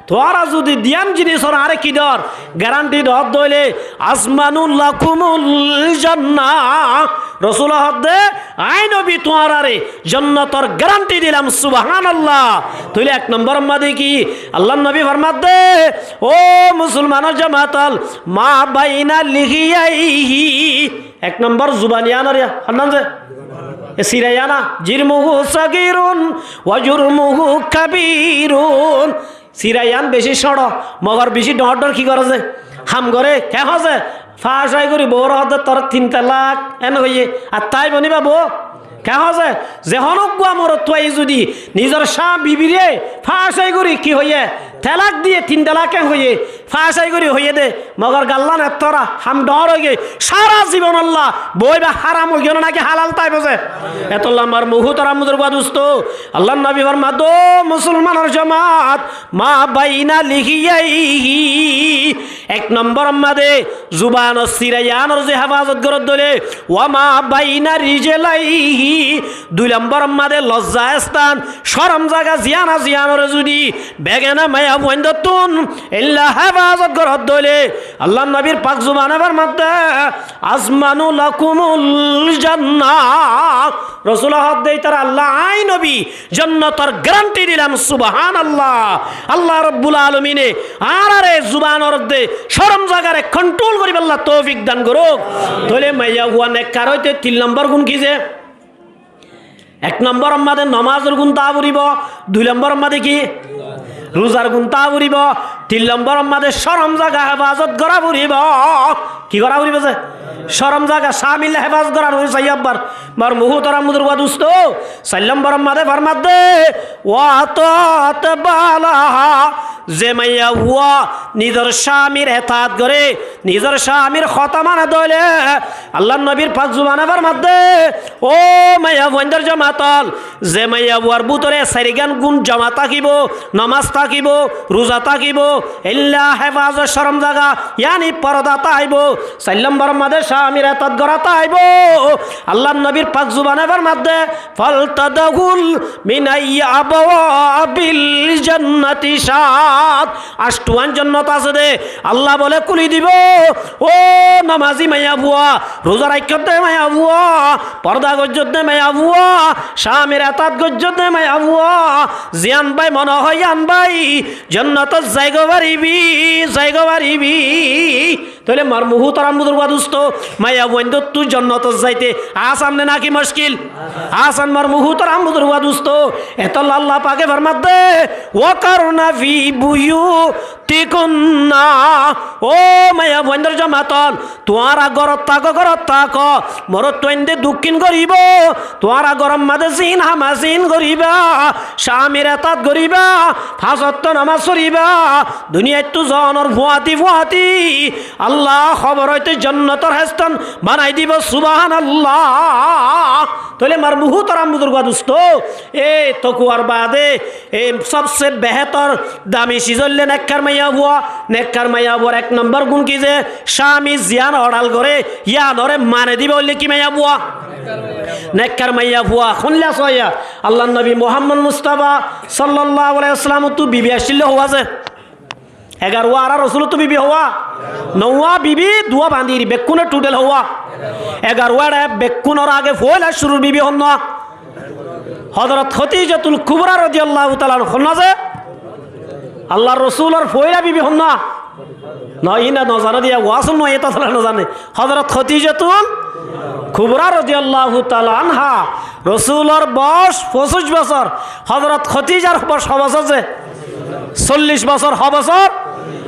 "Tuáñra zudi diyan zinisor añáre ki dór? Garanti dódde óile, azmanu lakumul jannah." Rosule hoódde, "Aññí nobi tuáñráre jonnotor garanti dilam." Subhánallah. Tóile ek nombor ot mazé ki? Allar nobi formadde, "Ó musolmanór jomaat ól, ma baina lihiyaihi." Ek nombor zuban iánor, ián honnán ze? E sira iána, "jirmuhu sagirun wa jurmuhu kabirun." Sira ián bicí cóñço, mogor bicí dhoóñr dhoóñr ki goré ze? Ham goré. Kiyá hoó ze? Fáñc ai gorí bouwóre hoódde, "Tor tin talak," en hoiyé. Ar tái boni ba bou. Kiyá hoó ze? Ze honó uggúa morotfuaye zudi nizor cámi bibiré fáñc ai gorí ki hoiyé? Talak diyé, tin talak en hoiyé. Fáñc ai gorí hoiyé dé, mogor gallán ettóra ham dhoóñr óigiyoi, sára zibon olla boóiba háram óigiyoi né náki halal táibo ze? Etolla añár muhútaram buzurgú dustó, Allar nobi formadde, "Ó musolmanór jomaat, ma baina lihiyaihi." Ek nombor ot mazé zubanor sira iánor ze hefazot goródde óile, "wa ma baina rijlaihi." Dui nombor ot mazé lozza están, córom zaga ziyán asé ziyánoré zudi begana maiyafuaindóttun eilla hefazot goródde óile, Allar nobir pak zubane formadde, "Azmanu lakumul jannah." Rosule hoódde, "Ítara Allah, aññí nobi jonnotor garanti dilam." Subhánallah. Allah Rabbul Alamine añáráre zubanor de córom zagaré konthról goríballa toufik dan gorouk. Tóile maiyafua nekkar óite tin nombor gun ki ze? Ek nombor ot mazé nomazor gun táa foribó, dui nombor ot mazé ki? Ruzar gun táa foribó, tin nombor ot mazé córom zaga hefazot gorá foribó. Ki gorá foribó ze? Córom zaga cámil hefazot gorá foribó. Saiyó abbar, añár muhútaram buzurgú dustó, sair nombor ot mazé formadde, "wa atat balaha." Ze maiyafua nizor cámir etaat goré, nizor cámir hotá mane dé óile, Allar nobir pak zubane formadde, "Ó maiyafuaindór jomaat ól, ze maiyafuar bútore sairgán gun jomat tákibo, nomaz tákibo, ruza tákibo, eilla hefazot córom zaga, yáni porda táibo, sair nombor ot mazé cámir etaat gorá táibo." Allar nobir pak zubane formadde, "Faltadhul min ayyi abwabil jannati sha'at." Añcthuwán jonnot asé dé, Allah bóle kúli dibó. Ó nomazi maiyafua, ruza raikké dé maiyafua, porda goijjé dé maiyafua, cámir etaat goijjé dé maiyafua, ziyán bái mone hoó yían bái, jonnotot zaigói faribi, zaigói faribi. Tóile añár muhútaram buzurgú dustó, maiyafuaindóttu jonnotot zaite asan né náki muckil? Asan. Asan, añár muhútaram buzurgú dustó. Etolla Allah pake formadde, "Wa qarna fi buyutikunna." Ó maiyafuaindór jomaat ól, tuáñra górot táko, górot táko. Morotfuainde dukkín goríbo, tuáñra góror mazé zin ham asé zin goríba, cámir etaat goríba, fañs ottó nomaz foribá, duniyaittú zonor fuáñti fuáñti Allah hóbor óite jonnotor héstan banai dibó, subhánallah. Tóile añár muhútaram buzurgú dustó, e tokuwar baade e sobse behétor dami ciz óilde nekkar maiyafua. Nekkar maiyafuar ek nombor gun ki ze, cámi ziyán oçal goré, yíanoré mane diba óilde ki maiyafua? Nekkar maiyafua. Húnilla sóiya, Allar nobi Muhammod Mustafa sallallahu alaihi wasallamottu bibi accíl dé howá ze? Egaruwá. Añárar Rosulottu bibi howá? Nouwá bibi, duwá bañdír, bekkúne thuthel howá? Egaruwá. Ére bekkúnor age foóila curur bibi honnúa? Hozorot Hótijatul Kubra rodiyallahu taala anha honna ze? Allar Rosulor foila bibi honna? No, ina no zane diya, wasun no, eta tala no zane. Hozorot Hótijatul Kubra rodiyallahu taala anha, Rosulor boyos foñsic bosór, Hozorot Hótijar boyos ho bosór ze? Sollic bosór, ho bosór?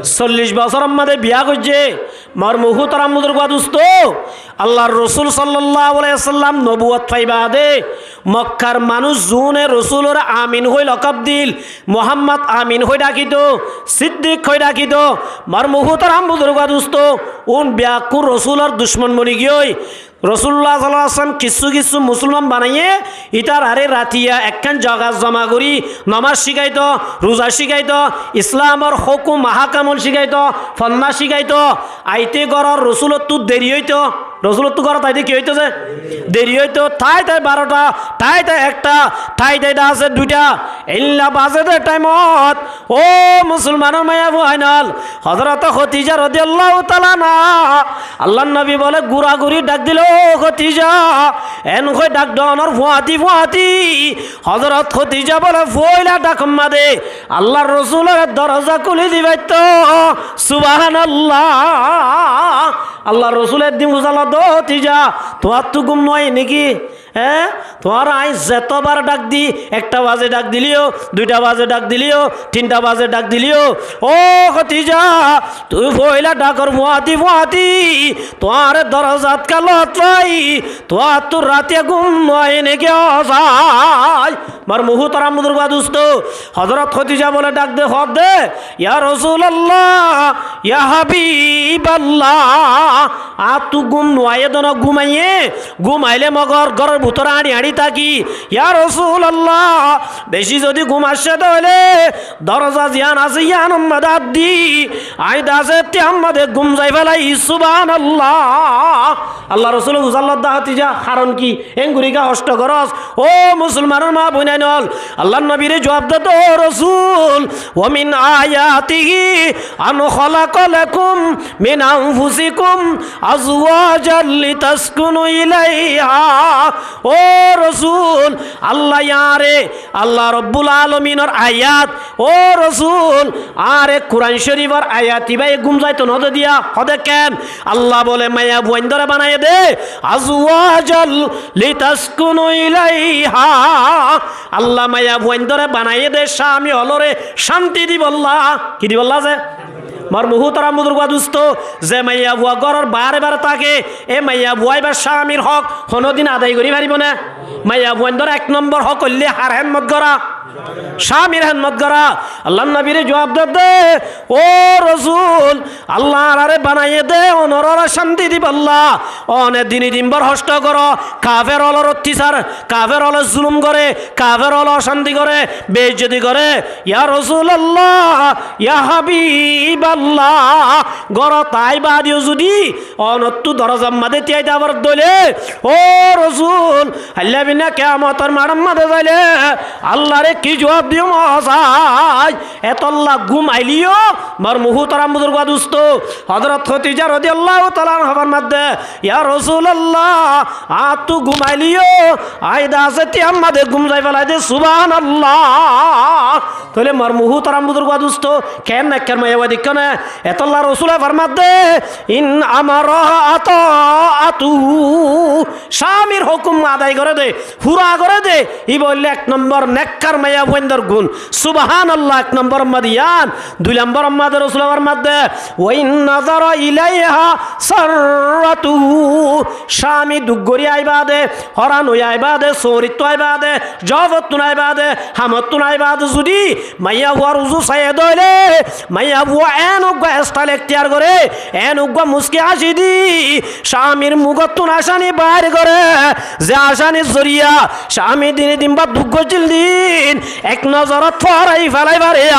Sollic bosóror mazé biya goijjé. Mor muhútaram buzurg wa dustó, Allar Rosul sallallahu alaihi wasallam nobuwot fai baade Mokkar manúc zune Rosulore Amin hoi lokob dil, Muhammad Amin hoi dhakito, Siddik hoi dhakito, mor muhútaram buzurg wa dustó, un beggún Rosulor ducmon boni giyói. Rosulullah sallallahu alaihi wasallam kissú kissú musolman banaiyé, ítararé ratiya ekkán zagat zoma gorí nomaz cíkaito, ruza cíkaito, Islamor hókum ahákamol cíkaito, fonná cíkaito. Aite górot Rosulottú deri óito, Rosulottú górot aite ki óito ze? Deri óito. Tái tái barota, tái tái ekta, tái tái dase duita, eilla baze de thaimot, ó musolmanor maiyafuain ól, Hozorot Hótija rodiyallahu taala anha, Allar nobi bole gura guri dhak dile, "Ó Hótija," en hoi dhak donor fuañti fuañti Hozorot Hótija bole foila dhakor mazé Allar Rosulor doroza kúli di faitto. Subhanallah. Allar Rosule eddin fusállo de, "Hótija, tuáñttu gúm no aiyé né ki?" Hé? Tuáñre añí zeto bar dhak di, ekta baze dhak diliyó, duita baze dhak diliyó, tinta baze dhak diliyó, ó Hótija, tui foila dhakor fuañti fuañti tuáñre dorozat kalot fai, tuáñttu ratiya gúm no aiyé né ki? Ó sai, mor muhútaram buzurg wa dustó, Hozorot Hótija bole dhak de hoó de, "Ya Rosulallah, ya Habiballah, añáttu gúm no aiyé de no, gúm aiyé, gúm ailé mogor góror bútore añçi añçi táki. Ya Rosulallah, beci zodi gúm aiccé de óile doroza ziyán asé yíanor mazé át di, añí dase ettí ammá de gúm zai félai." Subhanallah. Allar Rosule fusállo de, "Hótija, haron ki? Engorí kiyá hoctho goros?" Ó musolmanor maa boinain ól, Allar nobire juab de de, "Ó Rosul, wa min ayatihi an khalaqa lakum min anfusikum azwajan litaskunu ilaiha." Ó Rosul, Allah añáre, Allah Robbul Alaminor ayat, ó Rosul, añáre Kuran Corifor ayat ibáye gúm zaito no de diya, hoó de ken? Allah bole maiyafuaindóre banaiyé de, azwajan litaskunu ilaiha. Allah maiyafuaindóre banaiyé de cámi ólore cánti dibolla. Ki dibolla ze? Mor muhútaram buzurg wa dustó, ze maiyafua góror baáre baáre táke, e maiyafua ibár cámir hók honódin adai gorí faribó né? Maiyafuaindór ek nombor hók óilde har hédmot gorá? Cámir hédmot gorá. Allar nobire juab de de, "Ó Rosul, Allah añáre banaiyé de onorare cánti dibolla. One dini dinbór hoctho goró, kafer ólor ottisar, kafer óle zulum goré, kafer óle ocánti goré, beizzoti goré. Ya Rosulallah, ya Habiballah, górot aái baade yó zodi onottú dorozar mazé tíyai tábar dóile, ó Rosul, hailla bina kiyamotor maçor mazé zaile Allare ki juab diyum, ó sai?" Etolla gúm ailé yó, mor muhútaram buzurg wa dustó, Hozorot Hótija rodiyallahu taala anha formar de, "Ya Rosulallah, añáttu gúm ailé yó, añí dase ettí ammá de gúm zai félai de." Subhanallah. Tóile mor muhútaram buzurg wa dustó, keén nekkar maiyafua deikkó né? Etolla Rosule formar de, "In amaraha ata'atuhu." Cámir hókum adai goré de, fura goré de, ibá óilde ek nombor nekkar maiyafuaindór gun. Subhanallah, ek nomboror mazé yían. Dui nomboror mazé Rosule formar de, "Wa in nazara ilaiha sarratuhu." Cámi duk gorí aái baade, hóran ói aái baade, sóorittú aái baade, jobottún aái baade, hamottún aái baade zodi maiyafuar uzu saiyé dóile, maiyafua eén uggúa estail ektiyar goré, eén uggúa muski háñci di cámir mugottún acáni baáir goré, ze acánir zoriya cámi dini dinbár duk goijjíl din ek nozorot fórai félai fare.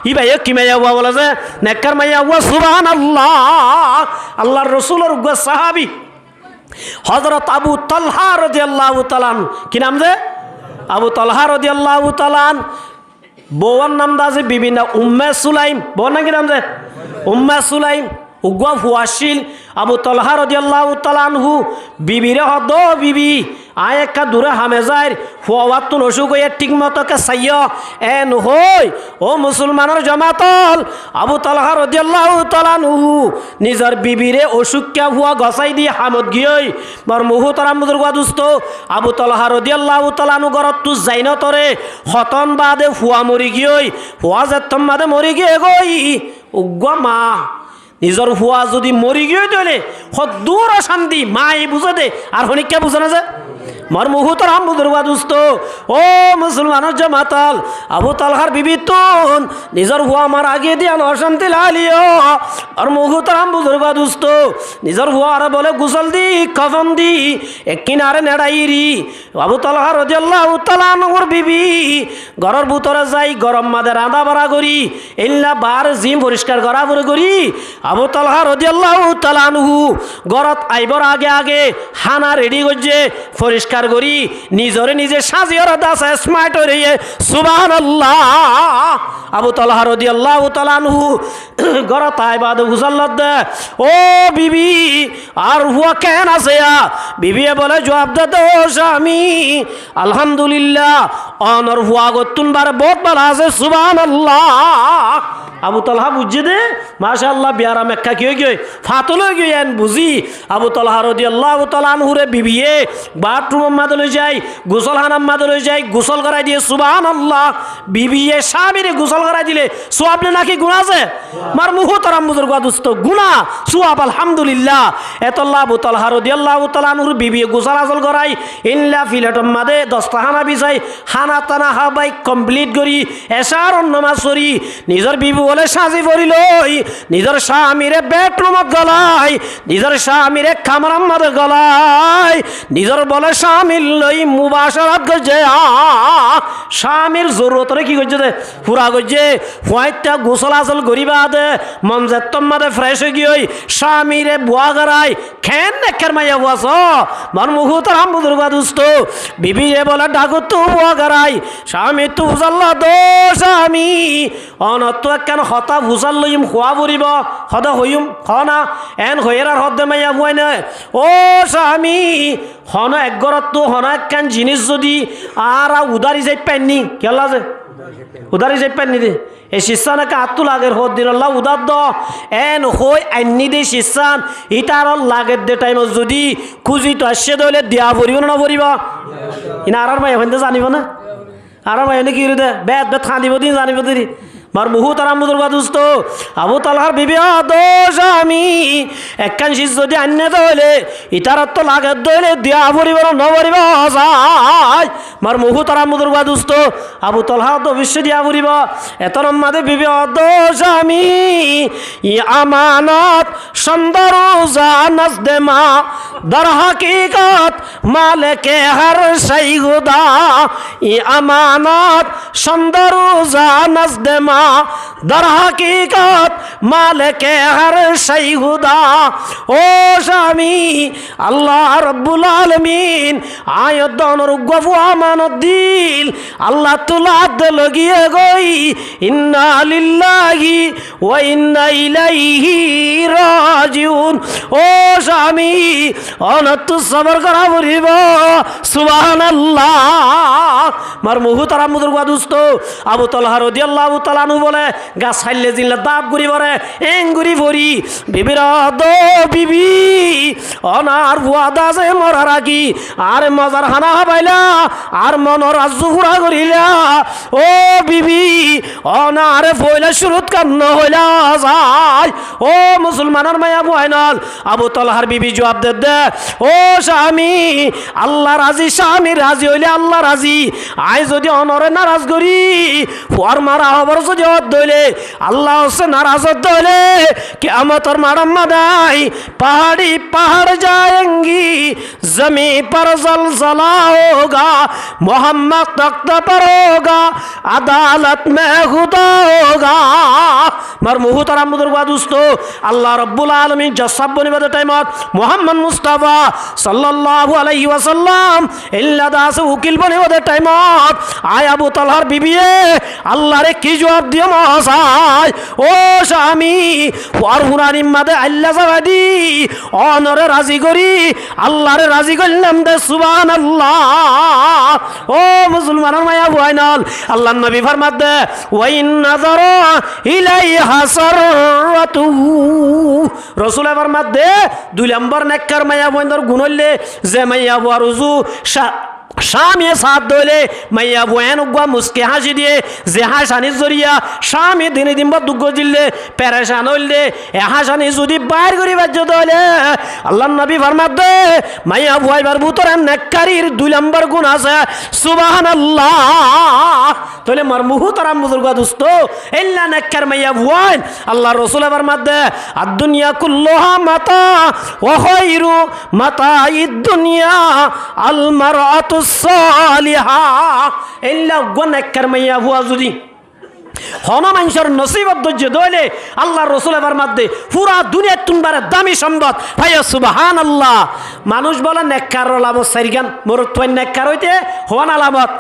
Ibá yó ki maiyafua bole ze? Nekkar maiyafua. Subhanallah. Allar Rosulor uggúa sahabi Hozorot Abu Talha rodiyallahu taala anhu. Ki nam ze? Abu Talha rodiyallahu taala anhu. Bouwar nam de asé bibi na Umme Sulaim. Bouwar nam ki nam ze? Umme Sulaim. Uggúa fua accíl. Abu Talha rodiyallahu taala anhu bibire hoó de, "Ó bibi, Aññí ekká duré hame zair, fua uattún ocúk óiye, thík moto ke saiyó, en hoói, ó musulmanór jomaat ól, Abu Talha rodiyallahu taala anhu nizor bibiré ocúkka fua gosái di hamot giyói. Mor muhútaram buzurgua dustó, Abu Talha rodiyallahu taala anhu górottu zai notoré, hotón baade fua mori giyói, fua zettómma de mori giyé gói, uggúa maa nizor fua zodi mori giyói de óile, hoddúr ocánti, maa e buzé de, ar honíkka buzé na ze? Mor muhútaram buzurgua dustó, ó musulmanór jomaat ól, Abu Talhár bibittún nizor fua mara giyé de yián ocánti lailiyó, mor muhútaram buzurgua dustó, nizor fuaré bóle gusól di, kofón di, ekkín aré neçaiyéri, Abu Talha rodiyallahu taala anhur bibi góror bútore zai, góror mazé rañdá bara gorí, éilla baár zim foriskar gorá fore gorí, Abu Talha rodiyallahu taala anhu górot aibór age age hána redi goijjé, foriskar gorí, nizoré nize sáñziyóre de asé, smart ói roiyé, subhánallah. Abu Talha rodiyallahu taala anhu górot ai baade fusár ladde, ó bibi, añár fua keén asé ya? Bibiye bóle, juab de de, ó Cámi, alhamdulillah, onor fua gottún bare boóut bála asé, subhánallah. Abu Talha buijjé de, macállah, biyaram ekká ki ói giyói, fatól ói giyói, en buzí Abu Talha rodiyallahu taala anhure bibiye bathroomor mazé loi zai, gusólhánar mazé loi zai, gusól gorái diyé, subhánallah. Bibiye Cámire gusól gorái dile suab né náki guná ze? Mor muhútaram buzurgua dustó, guná, suab, alhamdulillah. Etolla Abu Talha rodiyallahu taala anhur bibiye gusól asól gorái, éilla filetor mazé dosta hána bisái, hána tána hábai komplít gorí, ecár nomás forí, nizor bibi bóle sáñzi forí loi, nizor Cámire bedroomot golái, nizor Cámire kamarar mazé golái, nizor bóle Cámir loi mubacarat goijjé, a, Cámir zorurotoré ki goijjé de, fura goijjé. Fuañitta gusól asól gorí baade, mon zettómma de fresh ói giyói, Cámire buá gorái, keén nekkár maiyafua só, mor muhútaram buzurgua dustó, bibire bóle dhakottú buá gorái, Cámittú fusár ladde, ó Cámi, onottú ekkán hotá fusár loiyum, hoó foribó, hodé hoiyúm, hoó na, en hoiyér ar hoódde maiyafuaine, ó Cámi, honó ek górottu honó ekkán jinís zodi añára udár hísafe ainní, kiyólla ze? Udár hísafe ainní de. E ciccán ekká añáttu lager, hoddinolla udár do, en hoói ainní de ciccán, ítarar lager de thaimot zodi kúzitu aiccé de óile diya foribó né noforibó? Iín añárar maiyafuainde zanibó né? Añárar maiyafuainde ki gorí de? Bet bet hañdibó de, zanibó de. Mor muhútaram buzurgua dustó, Abu Talhár bibi hoó de, ó Cámi, ekkán cic zodi ainné de óile, ítarattu lager de óile diya foribó né noforibó? Zai. Mor muhútaram buzurgua dustó, Abu Talha hoó de oboicco diya foribó. Etór mazé bibi hoó de, ó Cámi, e amanot cóndor uza nazde ma, dar hakikot maleke har cói Huda. E amanot cóndor uza nazde ma, dar hakikot maleke har cói Huda. Ó Cámi, Allah Rabbul Alamin aññí odde onor uggúa fua amanot diíl, Allattú laadde logiyé gói, inna lillahi wa inna ilaihi rajiun. Ó Cámi, onottú sobor gorá foribó. Subhánallah. Mor muhútaram buzurgua dustó, Abu Talha rodiyallahu taala anhu bóle, gas háille zilla daf gorí foré, en gorí forí bibire hoó de, ó bibi, onar fua de asé morar age, añáre mozar hána hábaila, añár monor arzú fura goríla. Ó bibi, onare foila cúrut keén nohoila zai? Ó musulmanor maiyafuain ól, Abu Talhár bibi juab der de, ó Cámi, Allah razi, Cámi razi óile Allah razi. Aññí zodi onore naraz gorí, fuar mara hóbor zodi hoó de óile, Allah hossé naraz ódde óile, kiyamotor maçor mazé aññí pahár pahár zayengi, zomín par zolzola hoga, Muhammad taxt par hoga, adalat mein Huda hoga. Mor muhútaram buzurgú ar dustó, Allah Rabbul Alamin jossáb bonibóde thaimot, Muhammad Mustafa sallallahu alaihi wasallam éilla de asé ukil bonibóde thaimot, aññí Abu Talhar bibiye Allaré ki juab diyóm saái? Ó Cámi, fuar furanir mazé ailla zabaidi, ónore razi gorí, Allaré razi goillám de, subhánallah. Ó musolmanor maiyafuain ól, Allar nobi formadde, "Wa in nazara ilaiha sarratuhu." Rosule formadde, dui lombor nekkar maiyafuaindor gun óilde, ze maiyafuar uzu Cá-, Cámiye saát dóile, maiyafuain uggúa muski háñci diye, ze háñcanir zoriya Cámi dine din bóut duk goijjíl de, perecan óil de, e háñcani zudi baáir gorí faijjó dóile, Allar nobi formadde, maiyafua ibar bútore nekkarir dui lombor gun asé. Subhánallah. Tóile mor muhútaram buzurgú ar dustó, éilla nekkar maiyafuain, Allar Rosule formadde, "Ad-dunya kulluha mata, wa khairu mataid dunya al mar'atus saliha." Éilla uggúa nekkar maiyafua zudi honó maincór nosibot dóijje dóile, Allar Rosule formadde, fura duniyattún baré dami sombot faiyó. Subhánallah. Manúic bóle nekkar alamot sairgán, morotfuain nekkar óite hoón alamot?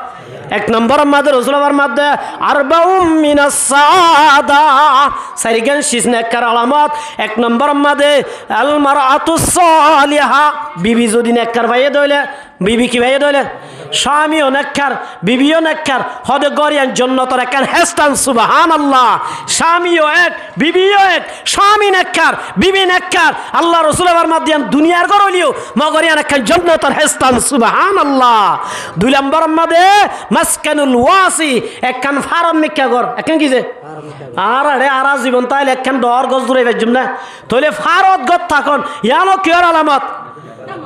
Ek lombor mazé Rosule formadde, "Arbaun minas saada." Sairgán cis nekkar alamot. Ek lombor mazé, "Al mar'atus saliha." Bibi zudi nekkar faiyé dóile, bibi ki faiyé dóile? Cámiyo nekkar, bibiyo nekkar. Hóde gór yián jonnotor ekkán héstan, subhánallah. Cámiyo ek, bibiyo ek, Cámi nekkar, bibi nekkar. Allar Rosule formadde yián duniyar gór óileyo, mogor yián ekkán jonnotor héstan, subhánallah. Dui lombor mazé maskanul wasi, ekkán fárot mikká gór. Ekkán ki ze? Añára eçé añára zibon táile ekkán dhoóñr gór zurai faijjum né? Tóile fárot gór tákon, yiáno kiyór alamot?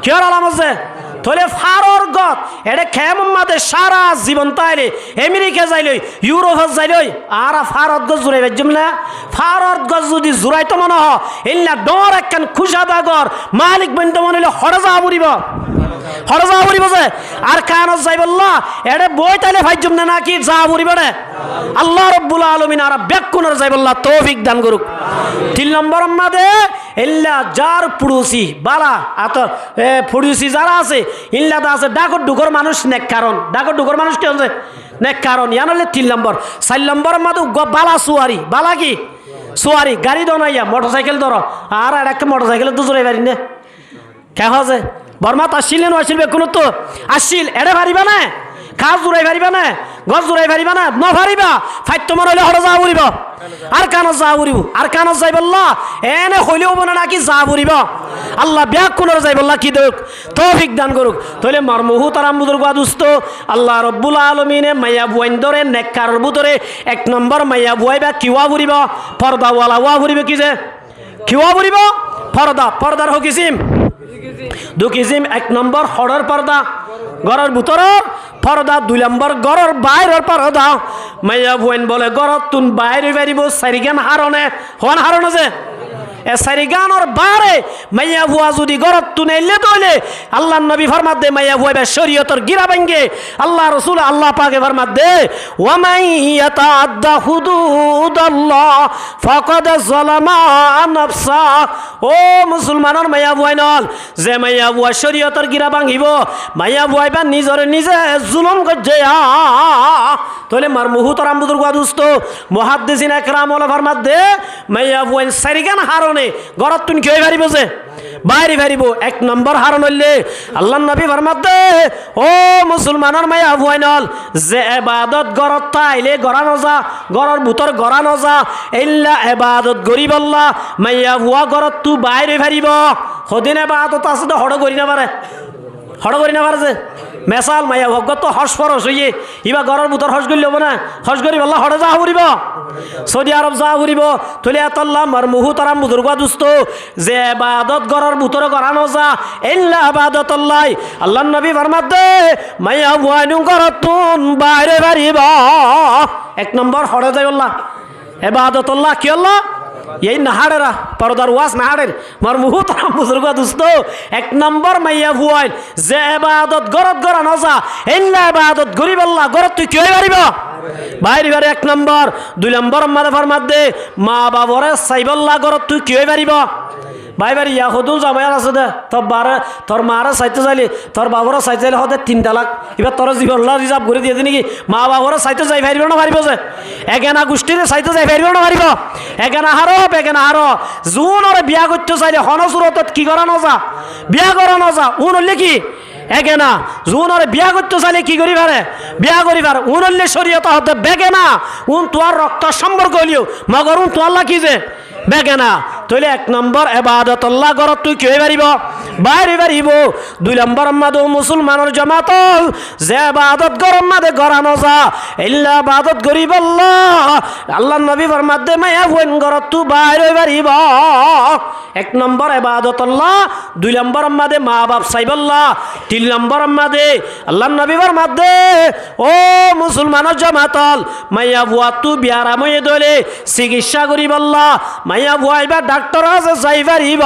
Kiyór alamot ze? Tóile fáror gór, eçé kemor mazé sára zibon táile, Emirika zailói, Yurofot zailói, añára fárot gór zurai faijjum né? Fárot gór zudi zuraito mone hoó, éilla dhoóñr ekkán kúcada gór, malik bointo mone óile hoçé zaa foribó? Hoçé zaa foribó ze? Arkanot zaibolla, eçé boói táile faijjum né náki zaa foribó eçé? Allah Rabbul Alamin añára bekkúnore zaibolla toufik dan goruk. Tin lombor mazé, éilla zar fuçusi bála, ator, e, fuçusi zara asé, éilla de asé, dhákor dhukór manúic nekkar ón. Dhákor dhukór manúic ki ón ze? Nekkar ón. Yián óilde tin lombor. Sair lombor mazé uggúa bála suwari. Bála ki? Suwari. Gari dóro na yá, motorsaikel dóro. Añára eçé ekká motorsaikel dóro zurai fari né? Ke hoó ze? Bormat accíl né no accíl bekkúnottú? Accíl. Eçé faribá né? Kaát zurai faribá né? Gór zurai faribá né? No faribá. Faitto mone óile hoçé zaa foribó? Arkanot zaa foribó. Arkanot zaibolla ene hoilé óibo né náki zaa foribó? Allah bekkúnore zaibolla ki douk? Toufik dan goruk. Tóile mor muhútaram buzurgú ar dustó, Allah Rabbul Alamine maiyafuaindóre nekkaror bútore ek lombor maiyafua íba ki ówa foribó? Fordawala ówa foribó. Ki ze? Ki ówa foribó? Forda. Fordar hó kisim? Dui kisim. Ek lombor hoçór forda? Góror bútoror forda. Dui lombor góror bairor forda. Maiyafuain bóle górottún bair ói faribó sairgán harone. Hoón harone ze? E sairgánor baáre maiyafua zudi górottún eille dóile, Allar nobi formadde maiyafua íba córiyotor gíra báinge. Allar Rosule, Allah pake formadde, "Wa man yataadda hududallah faqad zalama nafsah." Ó musolmanor maiyafuain ól, ze maiyafua córiyotor gíra báñgibó, maiyafua íba nizore nize zulum goijjé. Tóile mor muhútaram buzurgú ar dustó, muhaddisin ekram ókkole formadde, maiyafuain sairgán harone górottún ki ói faribó ze? Bair ói faribó. Ek lombor haron óilde, Allar nobi formadde, ó musolmanor maiyafuain ól, ze ebadot górot táile gorá no za, góror bútor gorá no za, éilla ebadot goríbolla maiyafua górottú bair ói faribó. Hodún ebadot asé de hoçé gorí no fare. Hoçé gorí no fare ze? Mesal, maiyafua uggúattu hóc foroc óiye, íba góror bútor hóc goillé óibo né? Hóc goríbolla hoçé zaa foribó? Soudi Arob zaa foribó. Tóile etolla mor muhútaram buzurgú ar dustó, ze ebadot góror bútore gorá no za, éilla ebadotolla Allar nobi formadde, maiyafuain górottún bair ói faribó. Ek lombor hoçé zaibolla? Ebadotolla. Kiyólla? Yéin no háçer, fordar waz no háçer. Mor muhútaram buzurgú ar dustó, ek lombor maiyafuain ze ebadot górot gorá no za, éilla ebadot goríbolla górottú ki ói faribó? Baáir óibar ek nombor. Dui nomboror mazé formaddé, maa baforé saibólla górottu ki ói faribó? Baáir óibar. Yá hodún zamai asé dé, tor baáre, tor maáre saitó zailé, tor baforé saitó zailé hoó dé tin talak. Ibá toré zibonlla rizab gorí diyé dé né ki? Maa baforé saitó zai faribó né no faribó ze? Egena gucthíre saitó zai faribó né no faribó? Egena háró, begena háró. Zuúnoré biyá goittó sailé honó surotot ki gorá no za? Biyá gorá no za. Uún óilde ki? Egena. Zuúnoré biyá goittó sailé ki gorí fare? Biyá gorí fare. Uún óilde córiyote hoó dé begena. Uún tuáñr roktor somporko óileyo, mogor uún tuáñlla ki ze? Begena. Tóile ek nombor ebadotolla górottu ki ói faribó? Baáir ói faribó. Dui nomboror mazé ó musolmanor jomaat ol, ze ebadot góror mazé gorá no za, éilla ebadot goríbolla Allar nobi formaddé maiyafuain górottu baáir ói faribó. Ek nombor ebadotolla, dui nomboror mazé maa baf saibólla, tin nomboror mazé Allar nobi formaddé, ó musolmanor jomaat ol, maiyafuattú biyaram óiye dé óile sikissá goríbolla maiyafua ibá dhaktoror hañsé zai faribó.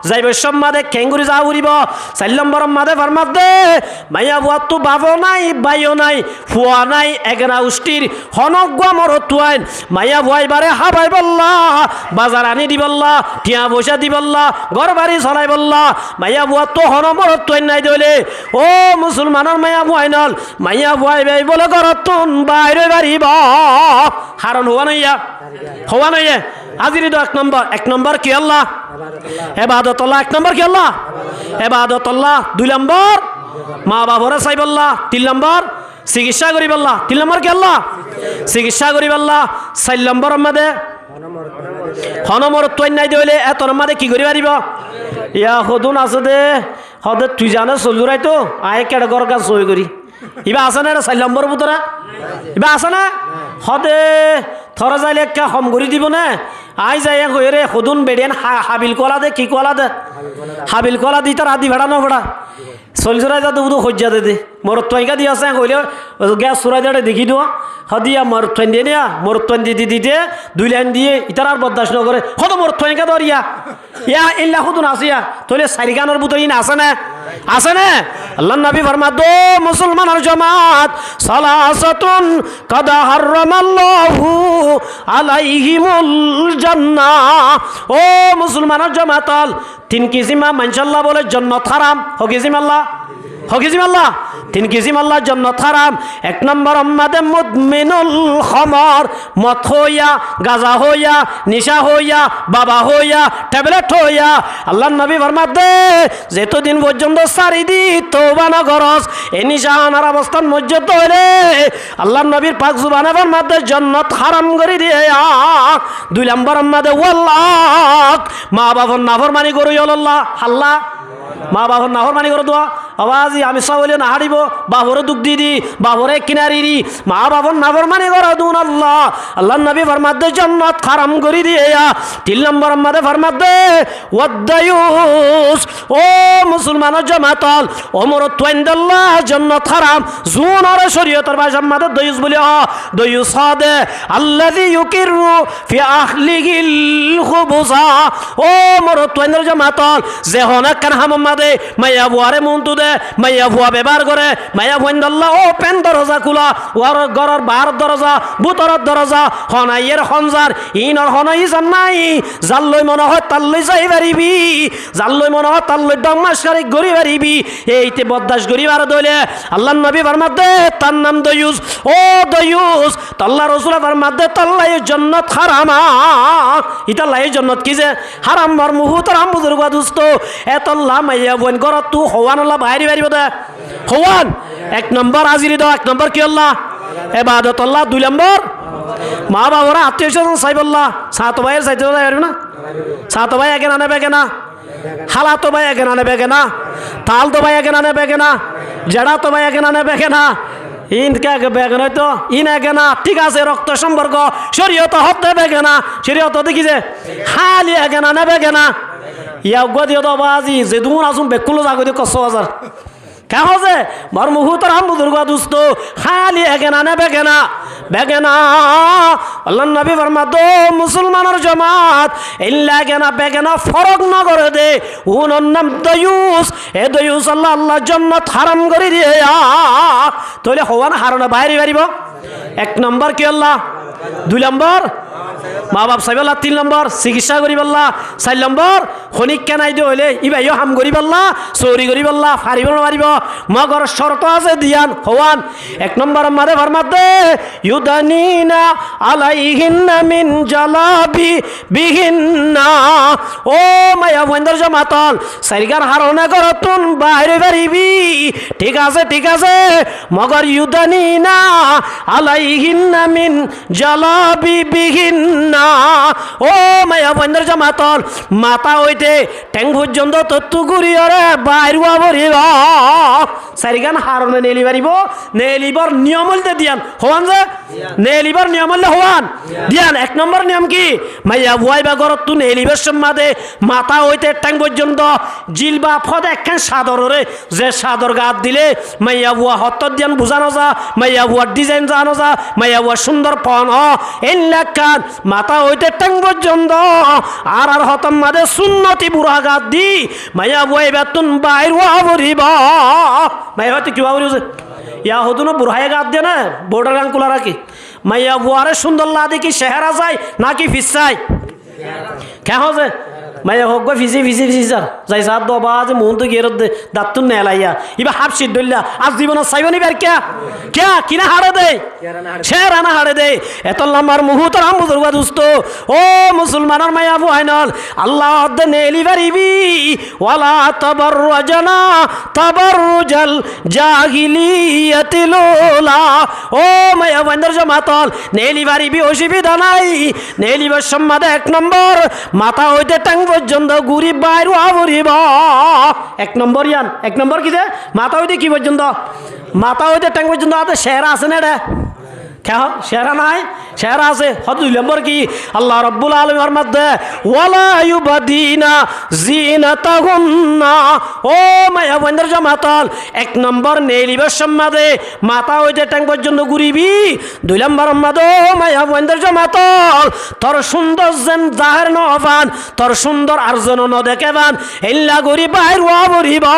Zaibar somot keéngorí za foribó? Sair nomboror mazé formaddé, maiyafuattú bafó nái, báiyo nái, fua nái, egena gucthír honó uggúa morotfuain maiyafua ibáre hábaibolla bazar aní dibolla, thiañ foicá dibolla, gór bari solaibolla maiyafuattú honó morotfuain nái dé óile, ó musolmanor maiyafuain ol, maiyafua ibá bóle górottu baáir ói faribó. Haron hoón óiye? Hoón óiye? Aziri do ek nombor. Ek nombor kiyólla? Ebadotolla. Ek nombor kiyólla? Ebadotolla. Dui nombor maa baforé saibólla. Tin nombor sikissá goríbolla. Tin nombor kiyólla? Sikissá goríbolla. Sair nomboror mazé honó morotfuain nái dé óile étor mazé ki gorí faribó? Yá hodún asé dé, hoó dé tui zane solzuraito, aññí ekkeçe góror gán soi gorí. Ibá asé né, sair nomboror bútore? Ibá asé né? Hoó dé, toré zailé ekká hom gorí dibó né? Aññí zai en hoiyóre, hodún beçiyain ha-, habil kuala dé, ki kuala dé? Habil kuala dé, ítar adi feçá no feçá. Solzurai zade udu hoijja dé dé. Morotfuain ká diyé asé en hoilé, gas surai dé dekí duwa. Hoó dé yá morotfuain diyé né yá, morotfuain diyé diyé, dui lain diyé, ítar ar boddac no goré. Hoó dé morotfuain ká dóriya. Yá, éilla hodún asé yá? Tóile sairgánor bútore ín asé né? Asé né? Allar nobi formaddé, ó musolmanor jomaat, salasatun qad harramallahu alaihimul jannah. Ó musolmanor jomaat ol, tin kisíma maincólla bóle jonnot háram. Hó kisímalla? Hó kisímalla? Tin kisímalla jonnot háram. Ek nombor mazé mudminul homor, mod hoóiya, gaza hoóiya, nicá hoóiya, baba hoóiya, teblet hoóiya. Allar nobi formaddé, zetodin foijjonto sári di touba no goros, e nicá hánar obostán moijjé dé óile, Allar nobir pak zubane formaddé jonnot háram gorí diyé. Dui nombor mazé wal ak, maa bafor naformani goróiya ólolla. Hálla? Maa bafor naformani goródduwa. Ó baázi, amir sáb óile no háçibo, baforé duk di di, baforé kinari di, maa bafor naformani goródduwa ólolla. Allar nobi formaddé jonnot háram gorí diyé. Tin nombor mazé formaddé, wad dayus. Ó musolmanor jomaat ol, ó morotfuain dolla jonnot háram. Zuúnoré córiyotor bácar mazé dayus bóli hoó. Dayus hoó dé, allazi yukirru fi ahlihil khubusa. Ó morotfuainor jomaat ol, ze honó ekkán hamor mazé maiyafuaré muntu dé, maiyafua bebohár goré, maiyafuain dolla open doroza kúla, uar góror baáror doroza, bútoror doroza, hon aiyér hon zar, ínor honó hísab nái, zar loi mone hoó tar loi zai faribi, zar loi mone hoó tar loi dhok mackari gorí faribi, éite boddac gorí fare dé óile, Allar nobi formaddé, tar nam dayus, ó dayus, tolla rosule formaddé, tolla yó jonnot háram. Ítolla yó jonnot ki ze? Háram. Mor muhútaram buzurgó dustó, étolla maiyafuain górottu houwanolla baáir ói faribó dé. Houwan? Ek nombor, aziri do, ek nombor kiyólla? Ebadotolla. Dui nombor, maa baforé attíyo sózon saibolla. Sañto báiyoré saitó zai faribó né? Sañto bái egena né begena? Hálato bái egena né begena? Taálato bái egena né begena? Zeçáto bái egena né begena? Ín ke ege begena óito? Ín egena, thík asé, roktor somporko. Córiyote hoó dé begena. Córiyote hoó dé ki ze? Háli egena né begena? Yá uggúa diyó dé baázi, zedún asún bekkúnloi zagói dé Koksbazar. Ke hoó ze? Mor muhútaram buzurgó dustó, háli egena né begena? Begena. Allar nobi formaddé, ó musolmanor jomaat, éilla egena begena forók no goré dé, uúnor nam dayus. E dayusolla Alla jonnot háram gorí diyé. Tóile houwan harone baáir ói faribó? Ek nombor kiyólla? Dui nombor mabaf saibólla. Tin nombor cikissá goríbolla. Sair nombor honíkka nái de óile íbayó ham goríbolla, sóori goríbolla, faribó no faribó. Mogor córto asé diyan, hoán? Ek nombor or mazé formadde, yudnina alaihinna min jalabi bihinna. Ó maiyafuaindór jomaat ól, sairgán harone górttún baáir ói faribí. Thík asé, thík asé. Mogor yudnina alaihinna min jalabi bihinna. Ó maiyafuaindór jomaat ól, matá óite théng foijjonto tottú gúriyóre baáir ówa foribó. Sairgán harone neeli faribó, neelibár niyom óilde diyan. Hoán ze? Neelibár niyom óilde hoán? Diyan. Ek nombor niyom ki? Maiyafua íba górttú neelibár sommadé matá óite théng foijjonto jilbab hoó de ekkán cadororé, ze cador gaat dile maiyafua hottót diyan buzá no za, maiyafuar dhizain za no za, maiyafuar cúndor fon ó, éilla ekkán matá óite théng foijjonto añárar hotór mazé súnnoti burha gaat di maiyafua íbattún baáir ówa foribó. Maiyafuattú ki ówa foribó ze? Yahudúne burháye gaat diye né, bodhar gán kúla raké. Maiyafuaré cúndor lage de ki cehera sai náki fis sai? Keén hoó ze? Maiyafua eggúa fisé, fisé, fisé zar. Zai saá de, "Ó bá, aijja muúntu giyóre de, dattún neelaiya. Íba hábcit dóilla, ar zibonot saibó né íbar kiá? Kiá, kiná haçe de? Cehera ná haçe de?" Etólla añár muhútaram buzurgú dustó, ó musolmanor maiyafuain ól, Allah hoódde neeli faribí. Wala tabarrajna tabarrujal jahiliyatil ula. Ó maiyafuaindór jomaat ól, neeli faribí, ocubida nái. Neelibár sommadé ek nombor, matá óite théng foijjonto gúri baáir ówa foribó. Ek nombor yián, ek nombor ki ze? Matá óite ki foijjonto? Matá óite théng foijjonto. Ade cehera asé né eçé? Keén hoó? Cehera nái? Cehera asé. Hoó de dui nombor ki? Allah Rabbul Alamine formadde, "Wala yubdina zinatahunna." Ó maiyafuaindór jomaat ól, ek nombor neelibár sommadé matá óite théng foijjonto gúribí. Dui nombor or mazé, ó maiyafuaindór jomaat ól, tor cúndor zen zahér no ó fán, tor cúndor ar zene no deké fán, éilla gorí baáir ówa foribó.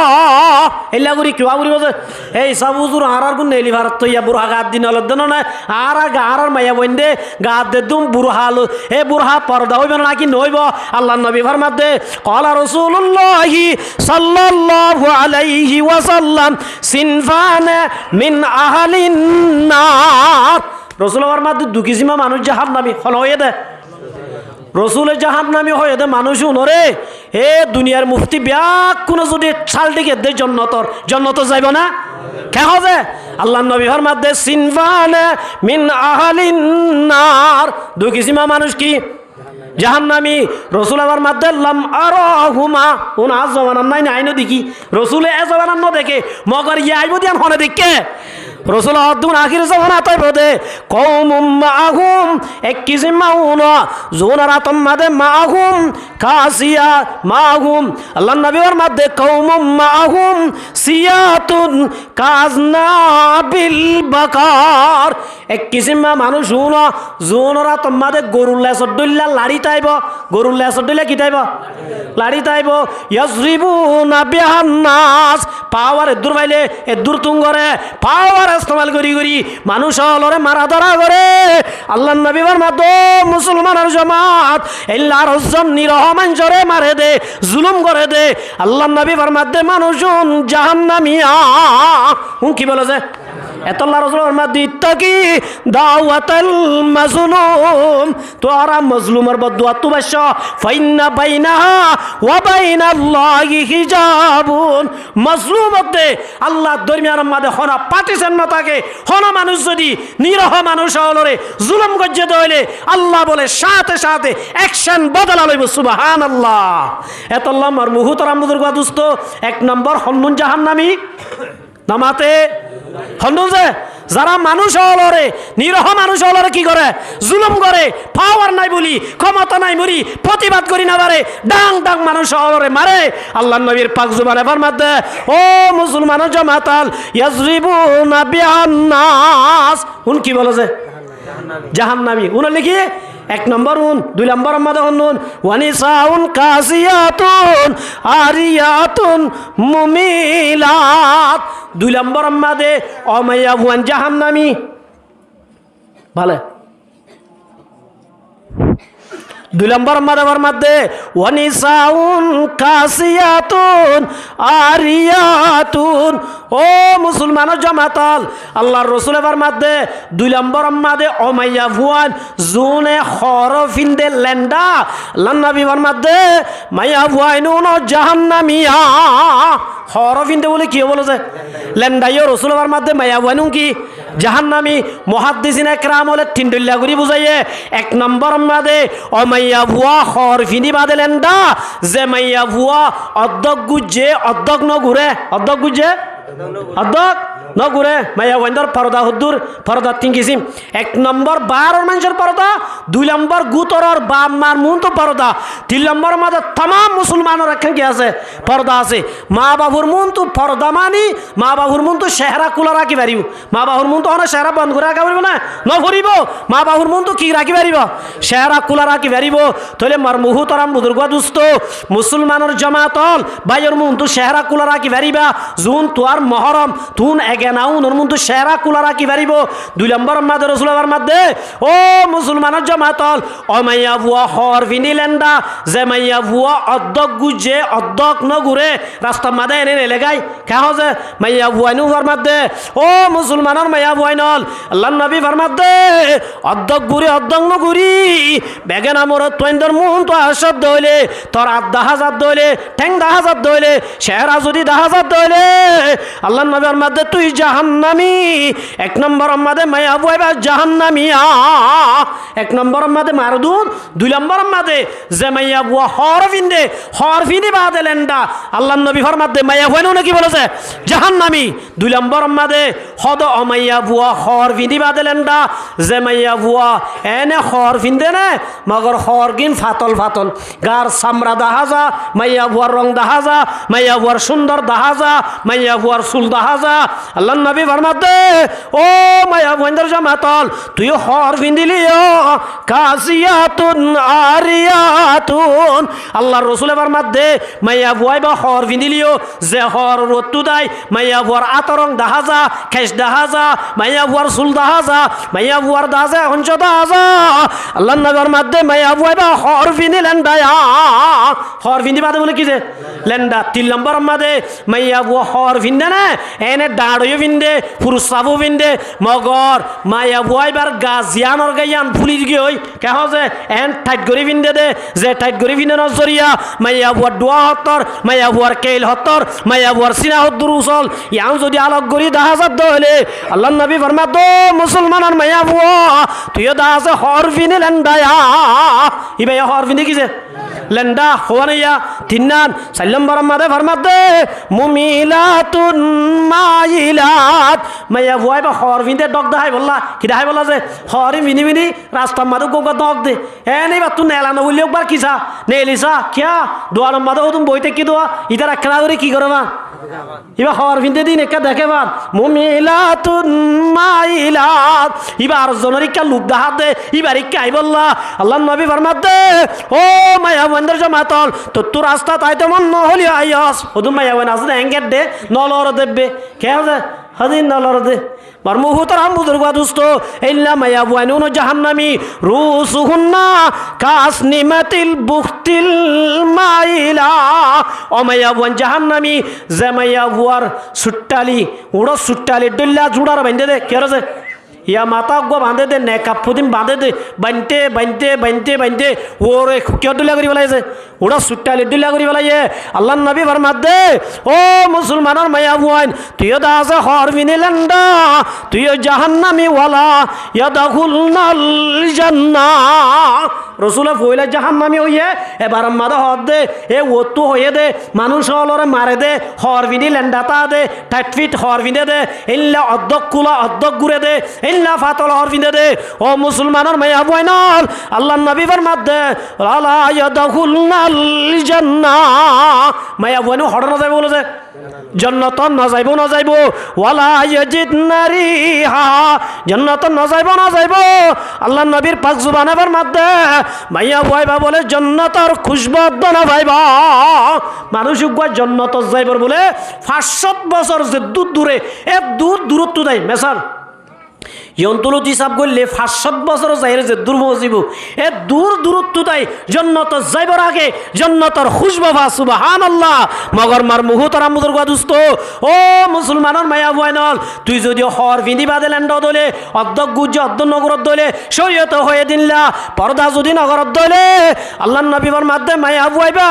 Éilla gorí ki ówa foribó ze? Ei sáb huzur, añárar gún neeli faratto ya burha gaat di no lodde no né? Añára ga-, añárar maiyafuainde gaat deddún burha lo-, e burha forda óibo náki no óibo? Allar nobi formadde, qala Rasululláhi sallallahu alaihi wasallam, sinfani min ahlin nar. Rosule formadde dui kisíma manúic jahannami. Hone hoiyé de? Rosule jahannami hoiyé de manúic únoré, e duniyar muftí beggúne zodi sál dhiki de jonnotor, jonnotot zaibo ná? Keén hoó ze? Allar nobi formadde, sinfani min ahlin nar. Dui kisíma manúic ki? Jahannami. Rosule formadde, lam arahuma. Ún añár zomanat nái né, añí no dekí. Rosule e zomanat no deké, mogor yá aibó de yián hone deikké? Rosule hoódde ún ahér zomanat aibó de. Qawmun ma'ahum, ek kisíma ún, zuúnor átor mazé ma'ahum, kasiya, ma'ahum. Allar nobi formadde, qawmun ma'ahum siyatun ka'aznabil bakar. Ek kisíma manúic ún, zuúnor átor mazé gorur lesor dhóilla laçí táibo. Gorur lesor dhóilla ki táibo? Laçí táibo. Yadribuna bihan nas. Pawar eddúr faile eddúr tungoré, pawar estemal gorí gorí manúic ólore mara dóra goré. Allar nobi formadde, ó musolmanor jomaat, éilla ar zon niroho maincóre mare de, zulum gore de. Allar nobi formadde, manúic ún jahannamiya. Ún ki bole ze? Etólla Rosule formadde, ittaqi da'watal mazlum. Tuáñra mozlumor bodduattú baiccó, fa inna bainaha wa bainallahi hijabun. Mozlum ottú Allar dormiyanor mazé honó partisan no táke. Honó manúic zodi niroho manúic ólore zulum goijjé de óile, Allah bole sáte sáte ekcen bodola loibo. Subhanallah. Etólla añár muhútaram buzurgú dustó, ek nombor honnún jahannami? No mate? Honnún ze, zará manúic ólore, niroho manúic ólore ki goré? Zulum goré, pawar nái buli, kómota nái buli, fotibad gorí no fare, dhang dhang manúic ólore mare. Allar nobir pak zubane formadde, ó musolmanor jomaat ól, yadribuna bihan nas. Ún ki bole ze? Jahannami. Ún óile ki? Ek nombor ún, dui nombor or mazé honnún, wa nisaun kasiyatun ariyatun mumilat. Dui nombor or mazé ó maiyafuain jahannami. Bále. Dui lombor mazé formadde, "Wa nisaun kasiyatun ariyatun." Ó musulmanor jomaat ol, Allar Rosule formadde, dui lombor mazé ó maiyafuain, zune hóor finde lenda, Allar nobi formadde, maiyafuain un jahannamiya. Hóor finde bóle ki bóle ze? Lenda. Yó Rosule formadde, maiyafuain un ki? Jahannami. Muhaddisin ekram ókkole tin dhoilla gorí buzaiye. Ek lombor mazé ó maiyafua hóor findi bade lenda, ze maiyafua oddók gujje, oddók no gure, oddók gujje, oddók no gure. Maiyafuaindor foroda hoddúr? Foroda tin kisim. Ek lombor baáror maincór foroda, dui lombor gútoror baf mar muúntu foroda, tin lombor mazé tamam musulmanor ekkán ki asé? Foroda asé. Maa bafor muúntu foroda mani maa bafor muúntu cehera kúla rakí faribó. Maa bafor muúntu honó cehera bon gorí raká foribó né? No foribó. Maa bafor muúntu ki rakí faribó? Cehera kúla rakí faribó. Tóile mor muhútoram buzurgú dusto, musulmanor jomaat ol, báiyor muúntu cehera kúla rakí faribá, zun tuáñr mohórom, tun egena unor muúntu cehera kúla rakí faribó. Dui lombor mazé Rosule formadde, ó musulmanor jomaat ol, ó maiyafua hóor findi lenda, ze maiyafua oddók gujje, oddók no gure, rastar mazé ene nelegái. Ke hoó ze? Maiyafuain un formadde, ó musulmanor maiyafuain ol, Allar nobi formadde, oddók guri, oddók no guri, begena morotfuaindor muúntu asádde óile, tor at daházadde óile, théng daházadde óile, cehera zodi daházadde óile, Allar nobi formadde, tui jahannami. Ek lombor mazé maiyafua ibá jahannamiya. Ek lombor mazé mardud, dui lombor mazé ze maiyafua hóor finde, hóor findi bade lenda, Allar nobi formadde, maiyafuain un ki bóle ze? Jahannami. Dui lombor mazé hoó de ó maiyafua hóor findi bade lenda, ze maiyafua ene hóor finde né, mogor hóor gín fatol fatol, gaar samra dahá za, maiyafuar rong dahá za, maiyafuar cúndor dahá za, maiyafuar sul dahá za. Allar nobi formadde, ó maiyafuaindor jomaat ol, tuiyó hóor findiliyó, kasiyatun ariyatun. Allar Rosule formadde, maiyafua ibá hóor findiliyó, ze hóor uottú dai, maiyafuar átor rong dahá za, kec dahá za, maiyafuar sul dahá za, maiyafuar dahá za, honco dahá za. Allar nobi formadde, maiyafua ibá hóor findi lenda. Hóor findi bade bóle ki ze? Lenda. Tin lombor mazé maiyafua hóor finde né, ene dhañçoiyó finde, furus safó finde, mogor maiyafua ibár ga ziyánor gáiyan fúli giyói. Ke hoó ze? En thait gorí finde de, ze thait gorí finde nor zoriya maiyafuar dhuá hottór, maiyafuar keil hottór, maiyafuar sína hoddúr usol, yián zodi alok gorí daházadde óile, Allar nobi formadde, ó musulmanor maiyafua, tuiyó dahá ze hóor findi lenda. Ibáye hóor findi ki ze? Lenda. Hoó né ya? Tinnan. Sair lombor mazé formadde, mumilatun mailat. Maiyafua ibá hóor finde dhok daháibolla. Ki daháibolla ze? Hóor findi findi rastar mazé uggúa uggúa dhok de. Ene ibáttu nela no óile uggúar ki sa? Neli sa. Kiyá? Duanor mazé hodún boói táikke dua. Ítar ekkán gorí ki goré fán? Ibá hóor finde din ekká deké fán. Mumilatun mailat. Ibá ar zonor ikká luk dahá de. Ibár ikká aibólla. Allar nobi formadde, ó maiyafuaindor jomaat ol, tottú rastat aité mon no hoilé aiyós. Hodún maiyafuain asé de, héngedde, no lore debbe. Ke hoó ze? Hodún no lore de. Mor muhútoram buzurgú dusto, éilla maiyafuain un jahannami, ruusuhunna kaasnimatil buhtil maila. Ó maiyafuain jahannami, ze maiyafuar suththali, uçór suththali dhóilla zuçar baindé de, kiyóre ze? Yá matá uggúa bañdé de, nekaf fudin bañdé de, bañdé, bañdé, bañdé, bañdé, uore kiyór dhóilla gorí félaiye ze? Uçór suththali dhóilla gorí félaiye. Allar nobi formadde, ó musulmanor maiyafuain, tuiyó dahá ze hóor findi lenda, tuiyó jahannami wala yadhulnal janna. Rosule foóila jahannami óiye, ebar mazé hoódde, e uottú hoiyé de, manúic ólore mare de, hóor findi lenda táa de, thait fit hóor findé de, éilla oddók kúla, oddók gure de, éilla fatol hóor findé de. Ó musulmanor maiyafuain ol, Allar nobi formadde, wala yadhulnal janna. Maiyafuain un hoçé no zaibó bóle ze? Jonnotot no zaibó, no zaibó. Wala yajidna rihaha. Jonnotot no zaibó, no zaibó. Allar nobir pak zubane formadde, maiyafua ibá bóle jonnotor kúcbu edde no faibó. Manúic uggúa jonnotot zaibor bóle fañs cót bosór zeddúr dure, eddúr duróttu dai. Mesal, Yíanottu lóti hísab goillé fañs cót bosór zaiyóre zeddúr foóñsibou, eddúr duróttu tái jonnotot zaibór age jonnotor kúcbu fa, subhánallah. Mogor mar muhútaram buzurgú dustó, ó musolmanor maiyafuain ól, tui zodi hoor fiñdí bade lendhot óile, oddók gúijje oddók nogorot dóile, córiyote hoiyé dé endilla, forda zodi nogorot dóile, Allar nobi formadde maiyafua íba,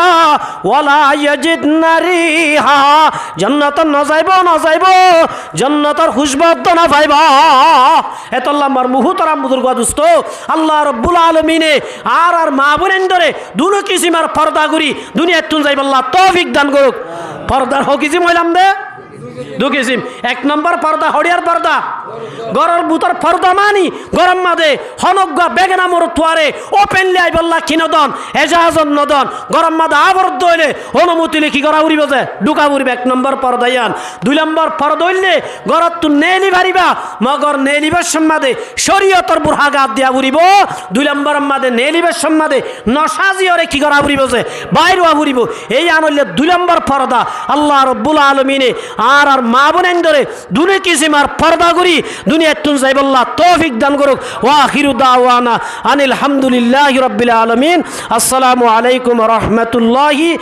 wala yajidna rihaha, jonnotot nozaibóu, nozaibóu, jonnotor kúcbu oddó nofaibóu. Hétolla mar muhútaram buzurgú dustó, Allah robbul alamine añárar maa boinaindóre dunó kisimor forda gorí duniyaittún zaibálla toufik dan gorouk. Fordar hó kisim hoilam dé? Dui kisim. Ek nombor forda, hoçiyar forda? Góror bútor forda mani góror mazé honóggua begena morotfuare ópenli aibálla ki nodon, ejazot nodon. Góror mazé aá foredde óile onumoti loi ki gorá foribóu ze, dhúka foribóu. Ek nombor forda yían. Dui nombor forda óilde górottún neeli faribá, mogor neelibar cómot mazé córiyotor burka gat diya foribóu. Dui lomboror mazé neelibar cómot mazé no sáziyoré ki gorá foribóu ze, bair ówa foribóu. Yían óilde dui lombor forda. Allah robbul alamine añárar maa boinaindóre dunó kisimor forda gorí duniyaittún zaibálla toufik dan gorouk. Wa akhiru dawana anil hamdulillahi rabbil alamin. Assalamu alaikum wa rahmatullahi.